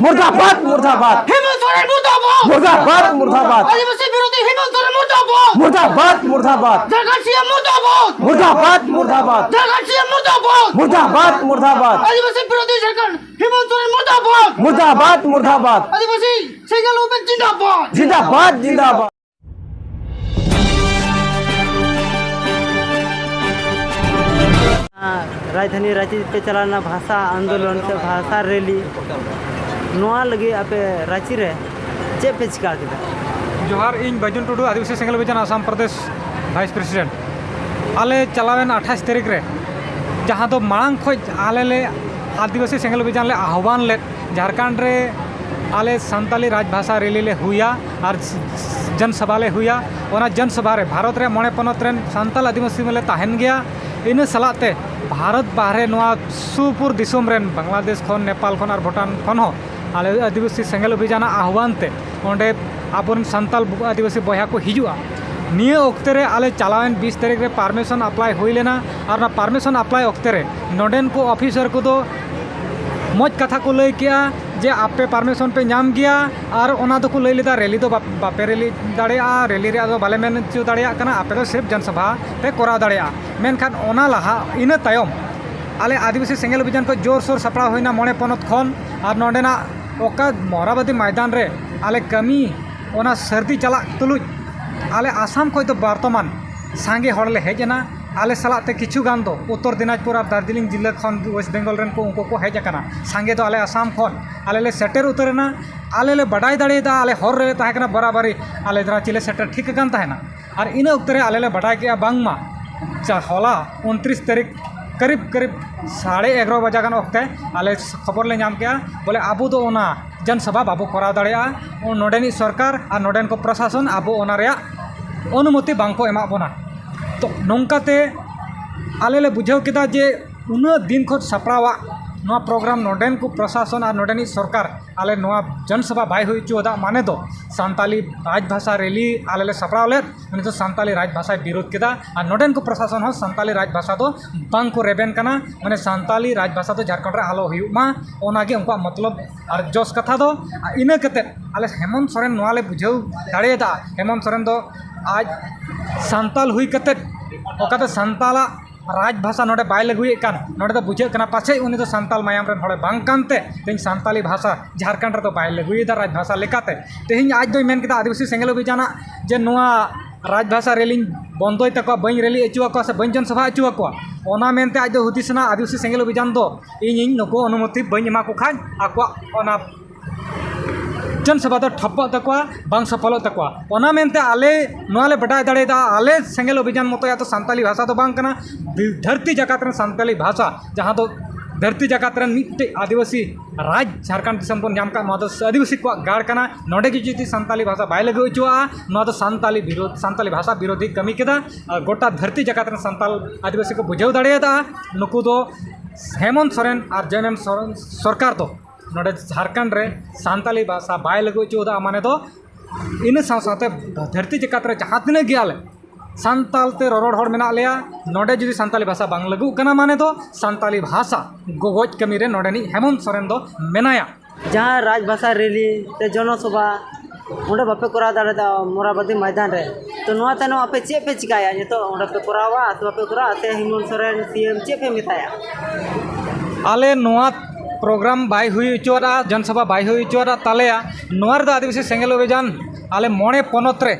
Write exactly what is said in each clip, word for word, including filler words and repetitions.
मुर्दाबाद, मुर्दाबाद। हेमंत सोरेन मुर्दाबाद। मुर्दाबाद, मुर्दाबाद। आदिवासी विरोधी हेमंत सोरेन मुर्दाबाद। मुर्दाबाद, मुर्दाबाद। झारखंड सीएम मुर्दाबाद। मुर्दाबाद, मुर्दाबाद। झारखंड सीएम मुर्दाबाद। मुर्दाबाद, मुर्दाबाद। आदिवासी विरोधी झारखंड हेमंत सोरेन मुर्दाबाद। मुर्दाबाद, मुर्दाबाद। आदिवासी सेंगेल उपेन जिंदाबाद। जिंदाबाद, जिंदाबाद। ᱨᱟᱡᱽᱫᱷᱟᱱᱤ ᱨᱟᱸᱪᱤ ᱯᱮ ᱪᱟᱞᱟᱣ ᱞᱮᱱᱟ ᱵᱷᱟᱥᱟ ᱟᱱᱫᱳᱞᱚᱱ ᱥᱮ ᱵᱷᱟᱥᱟ ᱨᱮᱞᱤ, ᱱᱚᱣᱟ ᱞᱟᱹᱜᱤᱫ ᱟᱯᱮ ᱨᱟᱸᱪᱤ ᱨᱮ ᱪᱮᱫ ᱯᱮ ᱪᱤᱠᱟ ᱠᱮᱫᱟ? ᱡᱚᱦᱟᱨ, ᱤᱧ ᱵᱟᱹᱡᱩᱱ ᱴᱩᱰᱩ, ᱟᱹᱫᱤᱵᱟᱹᱥᱤ ᱥᱮᱸᱜᱮᱞ ᱚᱵᱷᱤᱡᱟᱱ ᱟᱥᱟᱢ ᱯᱨᱚᱫᱮᱥ ᱵᱷᱟᱭᱤᱥ ᱯᱨᱮᱥᱤᱰᱮᱱᱴ᱾ ᱟᱞᱮ ᱪᱟᱞᱟᱣᱮᱱ ᱟᱴᱷᱟᱥ ᱛᱟᱹᱨᱤᱠᱷ ᱨᱮ ᱡᱟᱦᱟᱸ ᱫᱚ ᱢᱟᱲᱟᱝ ᱠᱷᱚᱱ ᱟᱞᱮ ᱞᱮ ᱟᱹᱫᱤᱵᱟᱹᱥᱤ ᱥᱮᱸᱜᱮᱞ ᱚᱵᱷᱤᱡᱟᱱ ᱞᱮ ᱟᱦᱣᱟᱱ ᱞᱮᱫ, ᱡᱷᱟᱲᱠᱷᱚᱸᱰ ᱨᱮ ᱟᱞᱮ ᱥᱟᱱᱛᱟᱞᱤ ᱨᱟᱡᱽ ᱵᱷᱟᱥᱟ ᱨᱮᱞᱤ ᱞᱮ ᱦᱩᱭᱟ ᱟᱨ ᱡᱚᱱ ᱥᱚᱵᱷᱟ ᱞᱮ ᱦᱩᱭᱟ᱾ ᱚᱱᱟ ᱡᱚᱱ ᱥᱚᱵᱷᱟ ᱨᱮ ᱵᱷᱟᱨᱚᱛ ᱨᱮ ᱢᱚᱬᱮ ᱯᱚᱱᱚᱛ ᱨᱮᱱ ᱥᱟᱱᱛᱟᱞ ᱟᱹᱫᱤᱵᱟᱹᱥᱤ ᱢᱟᱞᱮ ᱛᱟᱦᱮᱱ ᱜᱮᱭᱟ᱾ ᱤᱱᱟᱹ ᱥᱟᱞᱟᱜ ᱛᱮ ᱵᱷᱟᱨᱚᱛ ᱵᱟᱦᱨᱮ ᱱᱚᱣᱟ ᱥᱩᱨ ᱯᱩᱨ ᱫᱤᱥᱚᱢ ᱨᱮᱱ ᱵᱟᱝᱞᱟᱫᱮᱥ ᱠᱷᱚᱱ, ᱱᱮᱯᱟᱞ ᱠᱷᱚᱱ ᱟᱨ ᱵᱷᱩᱴᱟᱱ ᱠᱷᱚᱱ ᱦᱚᱸ ᱟᱞᱮ ᱟᱹᱫᱤᱵᱟᱹᱥᱤ ᱥᱮᱸᱜᱮᱞ ᱚᱵᱷᱤᱡᱟᱱᱟᱜ ᱟᱦᱣᱟᱱ ᱛᱮ ᱚᱸᱰᱮ ᱟᱵᱚᱨᱮᱱ ᱥᱟᱱᱛᱟᱞ ᱟᱹᱫᱤᱵᱟᱹᱥᱤ ᱵᱚᱭᱦᱟ ᱠᱚ ᱦᱤᱡᱩᱜᱼᱟ᱾ ᱱᱤᱭᱟᱹ ᱚᱠᱛᱮ ᱨᱮ ᱟᱞᱮ ᱪᱟᱞᱟᱣᱮᱱ ᱵᱤᱥ ᱛᱟᱹᱨᱤᱠᱷ ᱨᱮ ᱯᱟᱨᱢᱤᱥᱚᱱ ᱟᱯᱞᱟᱭ ᱦᱩᱭ ᱞᱮᱱᱟ ᱟᱨ ᱚᱱᱟ ᱯᱟᱨᱢᱤᱥᱚᱱ ᱟᱯᱞᱟᱭ ᱚᱠᱛᱮ ᱨᱮ ᱱᱚᱰᱮᱱ ᱠᱚ ᱚᱯᱷᱤᱥᱟᱨ ᱠᱚᱫᱚ ᱢᱚᱡᱽ ᱠᱟᱛᱷᱟ ᱠᱚ ᱞᱟᱹᱭ ᱠᱮᱜᱼᱟ ᱡᱮ ᱟᱯᱮ ᱯᱟᱨᱢᱤᱥᱚᱱ ᱯᱮ ᱧᱟᱢ ᱜᱮᱭᱟ ᱟᱨ ᱚᱱᱟ ᱫᱚᱠᱚ ᱞᱟᱹᱭ ᱞᱮᱫᱟ ᱨᱮᱞᱤ ᱫᱚ ᱵᱟᱯ-, ᱵᱟᱯᱮ ᱨᱮᱞᱤ ᱫᱟᱲᱮᱭᱟᱜᱼᱟ, ᱨᱮᱞᱤ ᱨᱮᱭᱟᱜ ᱫᱚ ᱵᱟᱞᱮ ᱢᱮᱱ ᱦᱚᱪᱚ ᱫᱟᱲᱮᱭᱟᱜ ᱠᱟᱱᱟ, ᱟᱯᱮ ᱫᱚ ᱥᱤᱨᱯ ᱡᱚᱱ ᱥᱚᱵᱷᱟ ᱯᱮ ᱠᱚᱨᱟᱣ ᱫᱟᱲᱮᱭᱟᱜᱼᱟ᱾ ᱢᱮᱱᱠᱷᱟᱱ ᱚᱱᱟ ᱞᱟᱦᱟ, ᱤᱱᱟᱹ ᱛᱟᱭᱚᱢ ᱟᱞᱮ ᱟᱹᱫᱤᱵᱟᱹᱥᱤ ᱥᱮᱸᱜᱮᱞ ᱚᱵᱷᱤᱡᱟᱱ ᱠᱷᱚᱱ ᱡᱳᱨᱥᱳᱨ ᱥᱟᱯᱲᱟᱣ ᱦᱩᱭᱱᱟ ᱢᱚᱬᱮ ᱯᱚᱱᱚᱛ ᱠᱷᱚᱱ ᱟᱨ ᱱᱚᱰᱮᱱᱟᱜ ᱚᱠᱟ ᱢᱚᱦᱨᱟᱵᱟᱫᱤ ᱢᱚᱭᱫᱟᱱ ᱨᱮ ᱟᱞᱮ ᱠᱟᱹᱢᱤ ᱚᱱᱟ ᱥᱟᱹᱨᱫᱤ ᱪᱟᱞᱟᱜ ᱛᱩᱞᱩᱡ ᱟᱞᱮ ᱟᱥᱟᱢ ᱠᱷᱚᱱ ᱫᱚ ᱵᱚᱨᱛᱚᱢᱟᱱ ᱥᱟᱸᱜᱮ ᱦᱚᱲ ᱞᱮ ᱦᱮᱡ ᱮᱱᱟ᱾ ᱟᱞᱮ ᱥᱟᱞᱟᱜ ᱛᱮ ᱠᱤᱪᱷᱩ ᱜᱟᱱ ᱫᱚ ᱩᱛᱛᱚᱨ ᱫᱤᱱᱟᱡᱽᱯᱩᱨ ᱟᱨ ᱫᱟᱨᱡᱤᱞᱤᱝ ᱡᱤᱞᱟᱹ ᱠᱷᱚᱱ, ᱳᱭᱮᱥᱴ ᱵᱮᱝᱜᱚᱞ ᱨᱮᱱ ᱠᱚ, ᱩᱱᱠᱩ ᱠᱚ ᱦᱮᱡ ᱟᱠᱟᱱᱟ᱾ ᱥᱟᱸᱜᱮ ᱫᱚ ᱟᱞᱮ ᱟᱥᱟᱢ ᱠᱷᱚᱱ᱾ ᱟᱞᱮ ᱞᱮ ᱥᱮᱴᱮᱨ ᱩᱛᱟᱹᱨ ᱮᱱᱟ᱾ ᱟᱞᱮ ᱞᱮ ᱵᱟᱰᱟᱭ ᱫᱟᱲᱮᱭᱟᱫᱟ, ᱟᱞᱮ ᱦᱚᱨ ᱨᱮᱞᱮ ᱛᱟᱦᱮᱸ ᱠᱟᱱᱟ ᱵᱟᱨᱟᱵᱟᱨᱤ, ᱟᱞᱮ ᱨᱟᱸᱪᱤ ᱞᱮ ᱥᱮᱴᱮᱨ ᱴᱷᱤᱠ ᱟᱠᱟᱱ ᱛᱟᱦᱮᱱᱟ᱾ ᱟᱨ ᱤᱱᱟᱹ ᱚᱠᱛᱮ ᱨᱮ ᱟᱞᱮ ᱞᱮ ᱵᱟᱰᱟᱭ ᱠᱮᱜᱼᱟ ᱵᱟᱝᱢᱟ ᱪᱟ-, ᱦᱚᱞᱟ ᱩᱱᱛᱨᱤᱥ ᱛᱟᱹᱨᱤᱠᱷ ᱠᱟᱹᱨᱤᱵ ᱠᱟᱹᱨᱤᱵ ᱥᱟᱲᱮ ᱮᱜᱟᱨᱚ ᱵᱟᱡᱟ ᱜᱟᱱ ᱚᱠᱛᱮ ᱟᱞᱮ ᱠᱷᱚᱵᱚᱨ ᱞᱮ ᱧᱟᱢ ᱠᱮᱜᱼᱟ, ᱵᱚᱞᱮ ᱟᱵᱚ ᱫᱚ ᱚᱱᱟ ᱡᱚᱱ ᱥᱚᱵᱷᱟ ᱵᱟᱵᱚ ᱠᱚᱨᱟᱣ ᱫᱟᱲᱮᱭᱟᱜᱼᱟ, ᱱᱚᱰᱮᱱᱤᱡ ᱥᱚᱨᱠᱟᱨ ᱟᱨ ᱱᱚᱰᱮᱱ ᱠᱚ ᱯᱨᱚᱥᱟᱥᱚᱱ ᱟᱵᱚ ᱚᱱᱟ ᱨᱮᱭᱟᱜ ᱚᱱᱩᱢᱚᱛᱤ ᱵᱟᱝ ᱠᱚ ᱮᱢᱟᱜ ᱵᱚᱱᱟ᱾ ᱛᱚ, ᱱᱚᱝᱠᱟᱛᱮ ᱟᱞᱮ ᱞᱮ ᱵᱩᱡᱷᱟᱹᱣ ᱠᱮᱫᱟ ᱡᱮ ᱩᱱᱟᱹᱜ ᱫᱤᱱ ᱠᱷᱚᱱ ᱥᱟᱯᱲᱟᱣᱟᱜ ᱱᱚᱣᱟ ᱯᱨᱳᱜᱨᱟᱢ ᱱᱚᱰᱮᱱ ᱠᱚ ᱯᱨᱚᱥᱟᱥᱚᱱ ᱟᱨ ᱱᱚᱰᱮᱱᱤᱡ ᱥᱚᱨᱠᱟᱨ ᱟᱞᱮ ᱱᱚᱣᱟ ᱡᱚᱱᱥᱚᱵᱷᱟ ᱵᱟᱭ ᱦᱩᱭ ᱦᱚᱪᱚ ᱟᱠᱟᱫ ᱢᱟᱱᱮ ᱫᱚ ᱥᱟᱱᱛᱟᱞᱤ ᱨᱟᱡᱽ ᱵᱷᱟᱥᱟ ᱨᱮᱞᱤ ᱟᱞᱮ ᱞᱮ ᱥᱟᱯᱲᱟᱣ ᱞᱮᱫ, ᱩᱱᱤ ᱫᱚ ᱥᱟᱱᱛᱟᱞᱤ ᱨᱟᱡᱽ ᱵᱷᱟᱥᱟᱭ ᱵᱤᱨᱳᱫ ᱠᱮᱫᱟ᱾ ᱟᱨ ᱱᱚᱰᱮᱱ ᱠᱚ ᱯᱨᱚᱥᱟᱥᱚᱱ ᱦᱚᱸ ᱥᱟᱱᱛᱟᱞᱤ ᱨᱟᱡᱽ ᱵᱷᱟᱥᱟ ᱫᱚ ᱵᱟᱝ ᱠᱚ ᱨᱮᱵᱮᱱ ᱠᱟᱱᱟ, ᱢᱟᱱᱮ ᱥᱟᱱᱛᱟᱞᱤ ᱨᱟᱡᱽ ᱵᱷᱟᱥᱟ ᱫᱚ ᱡᱷᱟᱲᱠᱷᱚᱸᱰ ᱨᱮ ᱟᱞᱚ ᱦᱩᱭᱩᱜ ᱢᱟ, ᱚᱱᱟᱜᱮ ᱩᱱᱠᱩᱣᱟᱜ ᱢᱚᱛᱞᱚᱵ ᱟᱨ ᱡᱚᱥ ᱠᱟᱛᱷᱟ ᱫᱚ᱾ ᱟᱨ ᱤᱱᱟᱹ ᱠᱟᱛᱮᱫ ᱟᱞᱮ ᱦᱮᱢᱚᱱᱛ ᱥᱚᱨᱮᱱ ᱱᱚᱣᱟ ᱞᱮ ᱵᱩᱡᱷᱟᱹᱣ ᱫᱟᱲᱮᱭᱟᱫᱟ, ᱦᱮᱢᱚᱱᱛ ᱥᱚᱨᱮᱱ ᱫᱚ ᱟᱡ ᱥᱟᱱᱛᱟᱞ ᱦᱩᱭ ᱠᱟᱛᱮᱫ ᱚᱠᱟᱛᱮ ᱥᱟᱱᱛᱟᱞᱟᱜ ᱨᱟᱡᱽ ᱵᱷᱟᱥᱟ ᱱᱚᱰᱮ ᱵᱟᱭ ᱞᱟᱹᱜᱩᱭᱮᱫ ᱠᱟᱱ, ᱱᱚᱰᱮ ᱫᱚ ᱵᱩᱡᱷᱟᱹᱜ ᱠᱟᱱᱟ ᱯᱟᱪᱮᱫ ᱩᱱᱤ ᱫᱚ ᱥᱟᱱᱛᱟᱞ ᱢᱟᱭᱟᱢ ᱨᱮᱱ ᱦᱚᱲᱮ ᱵᱟᱝ ᱠᱟᱱᱛᱮ ᱛᱮᱦᱮᱧ ᱥᱟᱱᱛᱟᱞᱤ ᱵᱷᱟᱥᱟ ᱡᱷᱟᱲᱠᱷᱚᱸᱰ ᱨᱮᱫᱚ ᱵᱟᱭ ᱞᱟᱹᱜᱩᱭᱮᱫᱟ ᱨᱟᱡᱽ ᱵᱷᱟᱥᱟ ᱞᱮᱠᱟᱛᱮ᱾ ᱛᱮᱦᱮᱧ ᱟᱡ ᱫᱚᱭ ᱢᱮᱱ ᱠᱮᱫᱟ ᱟᱹᱫᱤᱵᱟᱹᱥᱤ ᱥᱮᱸᱜᱮᱞ ᱚᱵᱷᱤᱡᱟᱱᱟᱜ ᱡᱮ ᱱᱚᱣᱟ ᱨᱟᱡᱽ ᱵᱷᱟᱥᱟ ᱨᱮᱞᱤᱧ ᱵᱚᱱᱫᱚᱭ ᱛᱟᱠᱚᱣᱟ, ᱵᱟᱹᱧ ᱨᱮᱞᱤ ᱦᱚᱪᱚ ᱟᱠᱚᱣᱟ ᱥᱮ ᱵᱟᱹᱧ ᱡᱚᱱ ᱥᱚᱵᱷᱟ ᱦᱚᱪᱚ ᱟᱠᱚᱣᱟ, ᱚᱱᱟ ᱢᱮᱱᱛᱮ ᱟᱡ ᱫᱚ ᱦᱩᱫᱤᱥ ᱮᱱᱟ ᱟᱹᱫᱤᱵᱟᱹᱥᱤ ᱥᱮᱸᱜᱮᱞ ᱚᱵᱷᱤᱡᱟᱱ ᱫᱚ ᱤᱧᱤᱧ ᱱᱩᱠᱩ ᱚᱱᱩᱢᱚᱛᱤ ᱵᱟᱹᱧ ᱮᱢᱟ ᱠᱚ ᱠᱷᱟᱱ ᱟᱠᱚᱣᱟᱜ ᱚᱱᱟ ᱡᱚᱱ ᱥᱚᱵᱷᱟ ᱫᱚ ᱴᱷᱚᱯᱚᱜ ᱛᱟᱠᱚᱣᱟ, ᱵᱟᱝ ᱥᱚᱯᱷᱚᱞᱚᱜ ᱛᱟᱠᱚᱣᱟ᱾ ᱚᱱᱟ ᱢᱮᱱᱛᱮ ᱟᱞᱮ ᱱᱚᱣᱟ ᱞᱮ ᱵᱟᱰᱟᱭ ᱫᱟᱲᱮᱭᱟᱫᱟ, ᱟᱞᱮ ᱥᱮᱸᱜᱮᱞ ᱚᱵᱷᱤᱡᱟᱱ ᱢᱚᱛᱚᱭᱟᱜ ᱫᱚ ᱥᱟᱱᱛᱟᱞᱤ ᱵᱷᱟᱥᱟ ᱫᱚ ᱵᱟᱝ ᱠᱟᱱᱟ᱾ ᱫᱷᱟᱹᱨᱛᱤ ᱡᱟᱠᱟᱛ ᱨᱮᱱ ᱥᱟᱱᱛᱟᱞᱤ ᱵᱷᱟᱥᱟ, ᱡᱟᱦᱟᱸ ᱫᱚ ᱫᱷᱟᱹᱨᱛᱤ ᱡᱟᱠᱟᱛ ᱨᱮᱱ ᱢᱤᱫᱴᱮᱡ ᱟᱹᱫᱤᱵᱟᱹᱥᱤ ᱨᱟᱡᱽ ᱡᱷᱟᱲᱠᱷᱚᱸᱰ ᱫᱤᱥᱚᱢ ᱵᱚᱱ ᱧᱟᱢ ᱠᱟᱜ, ᱱᱚᱣᱟ ᱫᱚ ᱟᱹᱫᱤᱵᱟᱹᱥᱤ ᱠᱚᱣᱟᱜ ᱜᱟᱲ ᱠᱟᱱᱟ᱾ ᱱᱚᱰᱮ ᱜᱮ ᱡᱩᱫᱤ ᱥᱟᱱᱛᱟᱞᱤ ᱵᱷᱟᱥᱟ ᱵᱟᱭ ᱞᱟᱹᱜᱩ ᱦᱚᱪᱚᱣᱟᱜᱼᱟ, ᱱᱚᱣᱟ ᱫᱚ ᱥᱟᱱᱛᱟᱞᱤ ᱵᱤᱨᱳᱫᱷ, ᱥᱟᱱᱛᱟᱞᱤ ᱵᱷᱟᱥᱟ ᱵᱤᱨᱳᱫᱷᱤ ᱠᱟᱹᱢᱤ ᱠᱮᱫᱟ᱾ ᱟᱨ ᱜᱚᱴᱟ ᱫᱷᱟᱹᱨᱛᱤ ᱡᱟᱠᱟᱛ ᱨᱮᱱ ᱥᱟᱱᱛᱟᱞ ᱟᱹᱫᱤᱵᱟᱹᱥᱤ ᱠᱚ ᱵᱩᱡᱷᱟᱹᱣ ᱫᱟᱲᱮᱭᱟᱫᱟ, ᱱᱩᱠᱩ ᱫᱚ ᱦᱮᱢᱚᱱᱛ ᱥᱚᱨᱮᱱ ᱟᱨ ᱡᱮ ᱮᱢ ᱮᱢ ᱥᱚᱨᱮᱱ ᱥᱚᱨᱠᱟᱨ ᱫᱚ ᱱᱚᱰᱮ ᱡᱷᱟᱲᱠᱷᱚᱸᱰ ᱨᱮ ᱥᱟᱱᱛᱟᱞᱤ ᱵᱷᱟᱥᱟ ᱵᱟᱭ ᱞᱟᱹᱜᱩ ᱦᱚᱪᱚ ᱠᱟᱫᱟ, ᱢᱟᱱᱮ ᱫᱚ ᱤᱱᱟᱹ ᱥᱟᱶ ᱥᱟᱶᱛᱮ ᱫᱷᱟᱹᱨᱛᱤ ᱡᱟᱠᱟᱛ ᱨᱮ ᱡᱟᱦᱟᱸ ᱛᱤᱱᱟᱹᱜ ᱜᱮ ᱟᱞᱮ ᱥᱟᱱᱛᱟᱞ ᱛᱮ ᱨᱚᱨᱚᱲ ᱦᱚᱲ ᱢᱮᱱᱟᱜ ᱞᱮᱭᱟ, ᱱᱚᱰᱮ ᱡᱩᱫᱤ ᱥᱟᱱᱛᱟᱞᱤ ᱵᱷᱟᱥᱟ ᱵᱟᱝ ᱞᱟᱹᱜᱩᱜ ᱠᱟᱱᱟ, ᱢᱟᱱᱮ ᱫᱚ ᱥᱟᱱᱛᱟᱞᱤ ᱵᱷᱟᱥᱟ ᱜᱚᱜᱚᱡ ᱠᱟᱹᱢᱤ ᱨᱮ ᱱᱚᱰᱮᱱᱤᱡ ᱦᱮᱢᱚᱱᱛ ᱥᱚᱨᱮᱱ ᱫᱚ ᱢᱮᱱᱟᱭᱟ᱾ ᱡᱟᱦᱟᱸ ᱨᱟᱡᱽ ᱵᱷᱟᱥᱟ ᱨᱮᱞᱤ ᱥᱮ ᱡᱚᱱᱚᱥᱚᱵᱷᱟ ᱚᱸᱰᱮ ᱵᱟᱯᱮ ᱠᱚᱨᱟᱣ ᱫᱟᱲᱮᱭᱟᱫᱟ ᱢᱚᱨᱟᱵᱟᱫᱤ ᱢᱚᱭᱫᱟᱱ ᱨᱮ, ᱛᱚ ᱱᱚᱣᱟ ᱛᱟᱭᱱᱚᱢ ᱟᱯᱮ ᱪᱮᱫ ᱯᱮ ᱪᱤᱠᱟᱭᱟ? ᱱᱤᱛᱚᱜ ᱚᱸᱰᱮ ᱯᱮ ᱠᱚᱨᱟᱣᱟ ᱥᱮ ᱵᱟᱯᱮ ᱠᱚᱨᱟᱣᱟ, ᱥᱮ ᱦᱮᱢᱚᱱᱛ ᱥᱚᱨᱮᱱ ᱥᱤ ᱮᱢ ᱪᱮᱫ ᱯᱮ ᱢᱮᱛᱟᱭᱟ? ᱟᱞᱮ ᱱᱚᱣᱟ ᱯᱨᱳᱜᱨᱟᱢ ᱵᱟᱭ ᱦᱩᱭ ᱦᱚᱪᱚᱣᱟᱜᱼᱟ, ᱡᱚᱱᱥᱚᱵᱷᱟ ᱵᱟᱭ ᱦᱩᱭ ᱦᱚᱪᱚᱣᱟᱜᱼᱟ ᱛᱟᱞᱮᱭᱟ, ᱱᱚᱣᱟ ᱨᱮᱫᱚ ᱟᱹᱫᱤᱵᱟᱹᱥᱤ ᱥᱮᱸᱜᱮᱞ ᱚᱵᱷᱤᱡᱟᱱ ᱟᱞᱮ ᱢᱚᱬᱮ ᱯᱚᱱᱚᱛ ᱨᱮ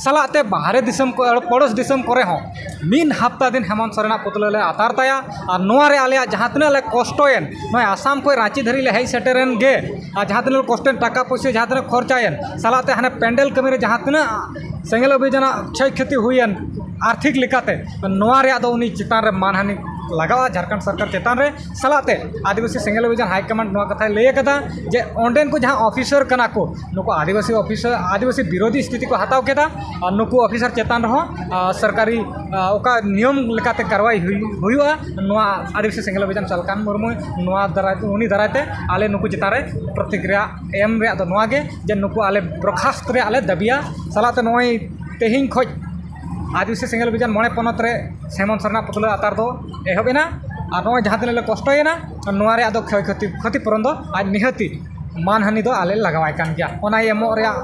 ᱥᱟᱞᱟᱜ ᱛᱮ ᱵᱟᱦᱨᱮ ᱫᱤᱥᱚᱢ ᱠᱚ, ᱯᱚᱲᱚᱥ ᱫᱤᱥᱚᱢ ᱠᱚᱨᱮ ᱦᱚᱸ ᱢᱤᱫ ᱦᱟᱯᱛᱟ ᱫᱤᱱ ᱦᱮᱢᱚᱱᱛ ᱥᱚᱨᱮᱱᱟᱜ ᱯᱩᱛᱞᱟᱹ ᱞᱮ ᱟᱛᱟᱨ ᱛᱟᱭᱟ᱾ ᱟᱨ ᱱᱚᱣᱟ ᱨᱮ ᱟᱞᱮᱭᱟᱜ ᱡᱟᱦᱟᱸ ᱛᱤᱱᱟᱹᱜ ᱞᱮ ᱠᱚᱥᱴᱚᱭᱮᱱ, ᱱᱚᱜᱼᱚᱭ ᱟᱥᱟᱢ ᱠᱷᱚᱱ ᱨᱟᱸᱪᱤ ᱫᱷᱟᱹᱨᱤᱡ ᱞᱮ ᱦᱮᱡ ᱥᱮᱴᱮᱨᱮᱱ ᱜᱮ, ᱟᱨ ᱡᱟᱦᱟᱸ ᱛᱤᱱᱟᱹᱜ ᱠᱚᱥᱴᱚᱭᱮᱱ, ᱴᱟᱠᱟ ᱯᱩᱭᱥᱟᱹ ᱡᱟᱦᱟᱸ ᱛᱤᱱᱟᱹᱜ ᱠᱷᱚᱨᱪᱟᱭᱮᱱ, ᱥᱟᱞᱟᱜ ᱛᱮ ᱦᱟᱱᱮ ᱯᱮᱱᱰᱮᱞ ᱠᱟᱹᱢᱤ ᱨᱮ ᱡᱟᱦᱟᱸ ᱛᱤᱱᱟᱹᱜ ᱥᱮᱸᱜᱮᱞ ᱚᱵᱷᱤᱡᱟᱱᱟᱜ ᱠᱷᱚᱭ ᱠᱷᱚᱛᱤ ᱦᱩᱭᱮᱱ ᱟᱨᱛᱷᱤᱠ ᱞᱮᱠᱟᱛᱮ, ᱱᱚᱣᱟ ᱨᱮᱭᱟᱜ ᱫᱚ ᱩᱱᱤ ᱪᱮᱛᱟᱱ ᱨᱮ ᱢᱟᱱᱦᱟᱱᱤ ᱞᱟᱜᱟᱣᱟ ᱡᱷᱟᱲᱠᱷᱚᱸᱰ ᱥᱚᱨᱠᱟᱨ ᱪᱮᱛᱟᱱ ᱨᱮ᱾ ᱥᱟᱞᱟᱜ ᱛᱮ ᱟᱹᱫᱤᱵᱟᱹᱥᱤ ᱥᱮᱸᱜᱮᱞ ᱚᱵᱷᱤᱡᱟᱱ ᱦᱟᱭ ᱠᱟᱢᱟᱱᱰ ᱱᱚᱣᱟ ᱠᱟᱛᱷᱟᱭ ᱞᱟᱹᱭ ᱟᱠᱟᱫᱟ ᱡᱮ ᱚᱸᱰᱮᱱ ᱠᱚ ᱡᱟᱦᱟᱸ ᱚᱯᱷᱤᱥᱟᱨ ᱠᱟᱱᱟ ᱠᱚ, ᱱᱩᱠᱩ ᱟᱹᱫᱤᱵᱟᱹᱥᱤ ᱚᱯᱷᱤᱥᱟᱨ, ᱟᱹᱫᱤᱵᱟᱹᱥᱤ ᱵᱤᱨᱳᱫᱷᱤ ᱥᱛᱷᱤᱛᱤ ᱠᱚ ᱦᱟᱛᱟᱣ ᱠᱮᱫᱟ, ᱟᱨ ᱱᱩᱠᱩ ᱚᱯᱷᱤᱥᱟᱨ ᱪᱮᱛᱟᱱ ᱨᱮᱦᱚᱸ ᱟᱨ ᱥᱚᱨᱠᱟᱨᱤ ᱟᱨ ᱚᱠᱟ ᱱᱤᱭᱚᱢ ᱞᱮᱠᱟᱛᱮ ᱠᱟᱨᱣᱟᱭ ᱦᱩᱭ- ᱦᱩᱭᱩᱜᱼᱟ᱾ ᱱᱚᱣᱟ ᱟᱹᱫᱤᱵᱟᱹᱥᱤ ᱥᱮᱸᱜᱮᱞ ᱚᱵᱷᱤᱡᱟᱱ ᱥᱟᱞᱠᱷᱟᱱ ᱢᱩᱨᱢᱩ ᱱᱚᱣᱟ ᱫᱟᱨᱟᱭ ᱩᱱᱤ ᱫᱟᱨᱟᱭ ᱛᱮ ᱟᱞᱮ ᱱᱩᱠᱩ ᱪᱮᱛᱟᱱ ᱨᱮ ᱯᱨᱚᱛᱤᱠᱨᱤᱭᱟ ᱮᱢ ᱨᱮᱭᱟᱜ ᱫᱚ ᱱᱚᱣᱟ ᱜᱮ ᱡᱮ ᱱᱩᱠᱩ ᱟᱞᱮ ᱵᱚᱨᱠᱷᱟᱥᱛ ᱨᱮᱭᱟᱜ ᱞᱮ ᱫᱟᱹᱵᱤᱭᱟ᱾ ᱥᱟᱞᱟᱜ ᱛᱮ ᱱᱚᱜᱼᱚᱭ ᱛᱮᱦᱮᱧ ᱠᱷᱚᱱ ᱟᱹᱫᱤᱵᱟᱹᱥᱤ ᱥᱮᱸᱜᱮᱞ ᱚᱵᱷᱤᱡᱟᱱ ᱢᱚᱬᱮ ᱯᱚᱱᱚᱛ ᱨᱮ ᱥᱮᱢᱚᱱ ᱥᱟᱨᱱᱟ ᱯᱩᱛᱞᱟᱹ ᱟᱛᱟᱨ ᱫᱚ ᱮᱦᱚᱵ ᱮᱱᱟ᱾ ᱟᱨ ᱱᱚᱜᱼᱚᱭ ᱡᱟᱦᱟᱸ ᱛᱤᱱᱟᱹᱜ ᱞᱮ ᱠᱚᱥᱴᱚᱭᱮᱱᱟ, ᱱᱚᱣᱟ ᱨᱮᱭᱟᱜ ᱫᱚ ᱠᱷᱚᱭ ᱠᱷᱚᱛᱤ, ᱠᱷᱚᱛᱤ ᱯᱩᱨᱚᱱ ᱫᱚ ᱟᱡ ᱱᱤᱦᱟᱹᱛᱤ ᱢᱟᱱᱦᱟᱹᱱᱤ ᱫᱚ ᱟᱞᱮ ᱞᱟᱜᱟᱣᱟᱭ ᱠᱟᱱ ᱜᱮᱭᱟ, ᱚᱱᱟ ᱮᱢᱚᱜ ᱨᱮᱭᱟᱜ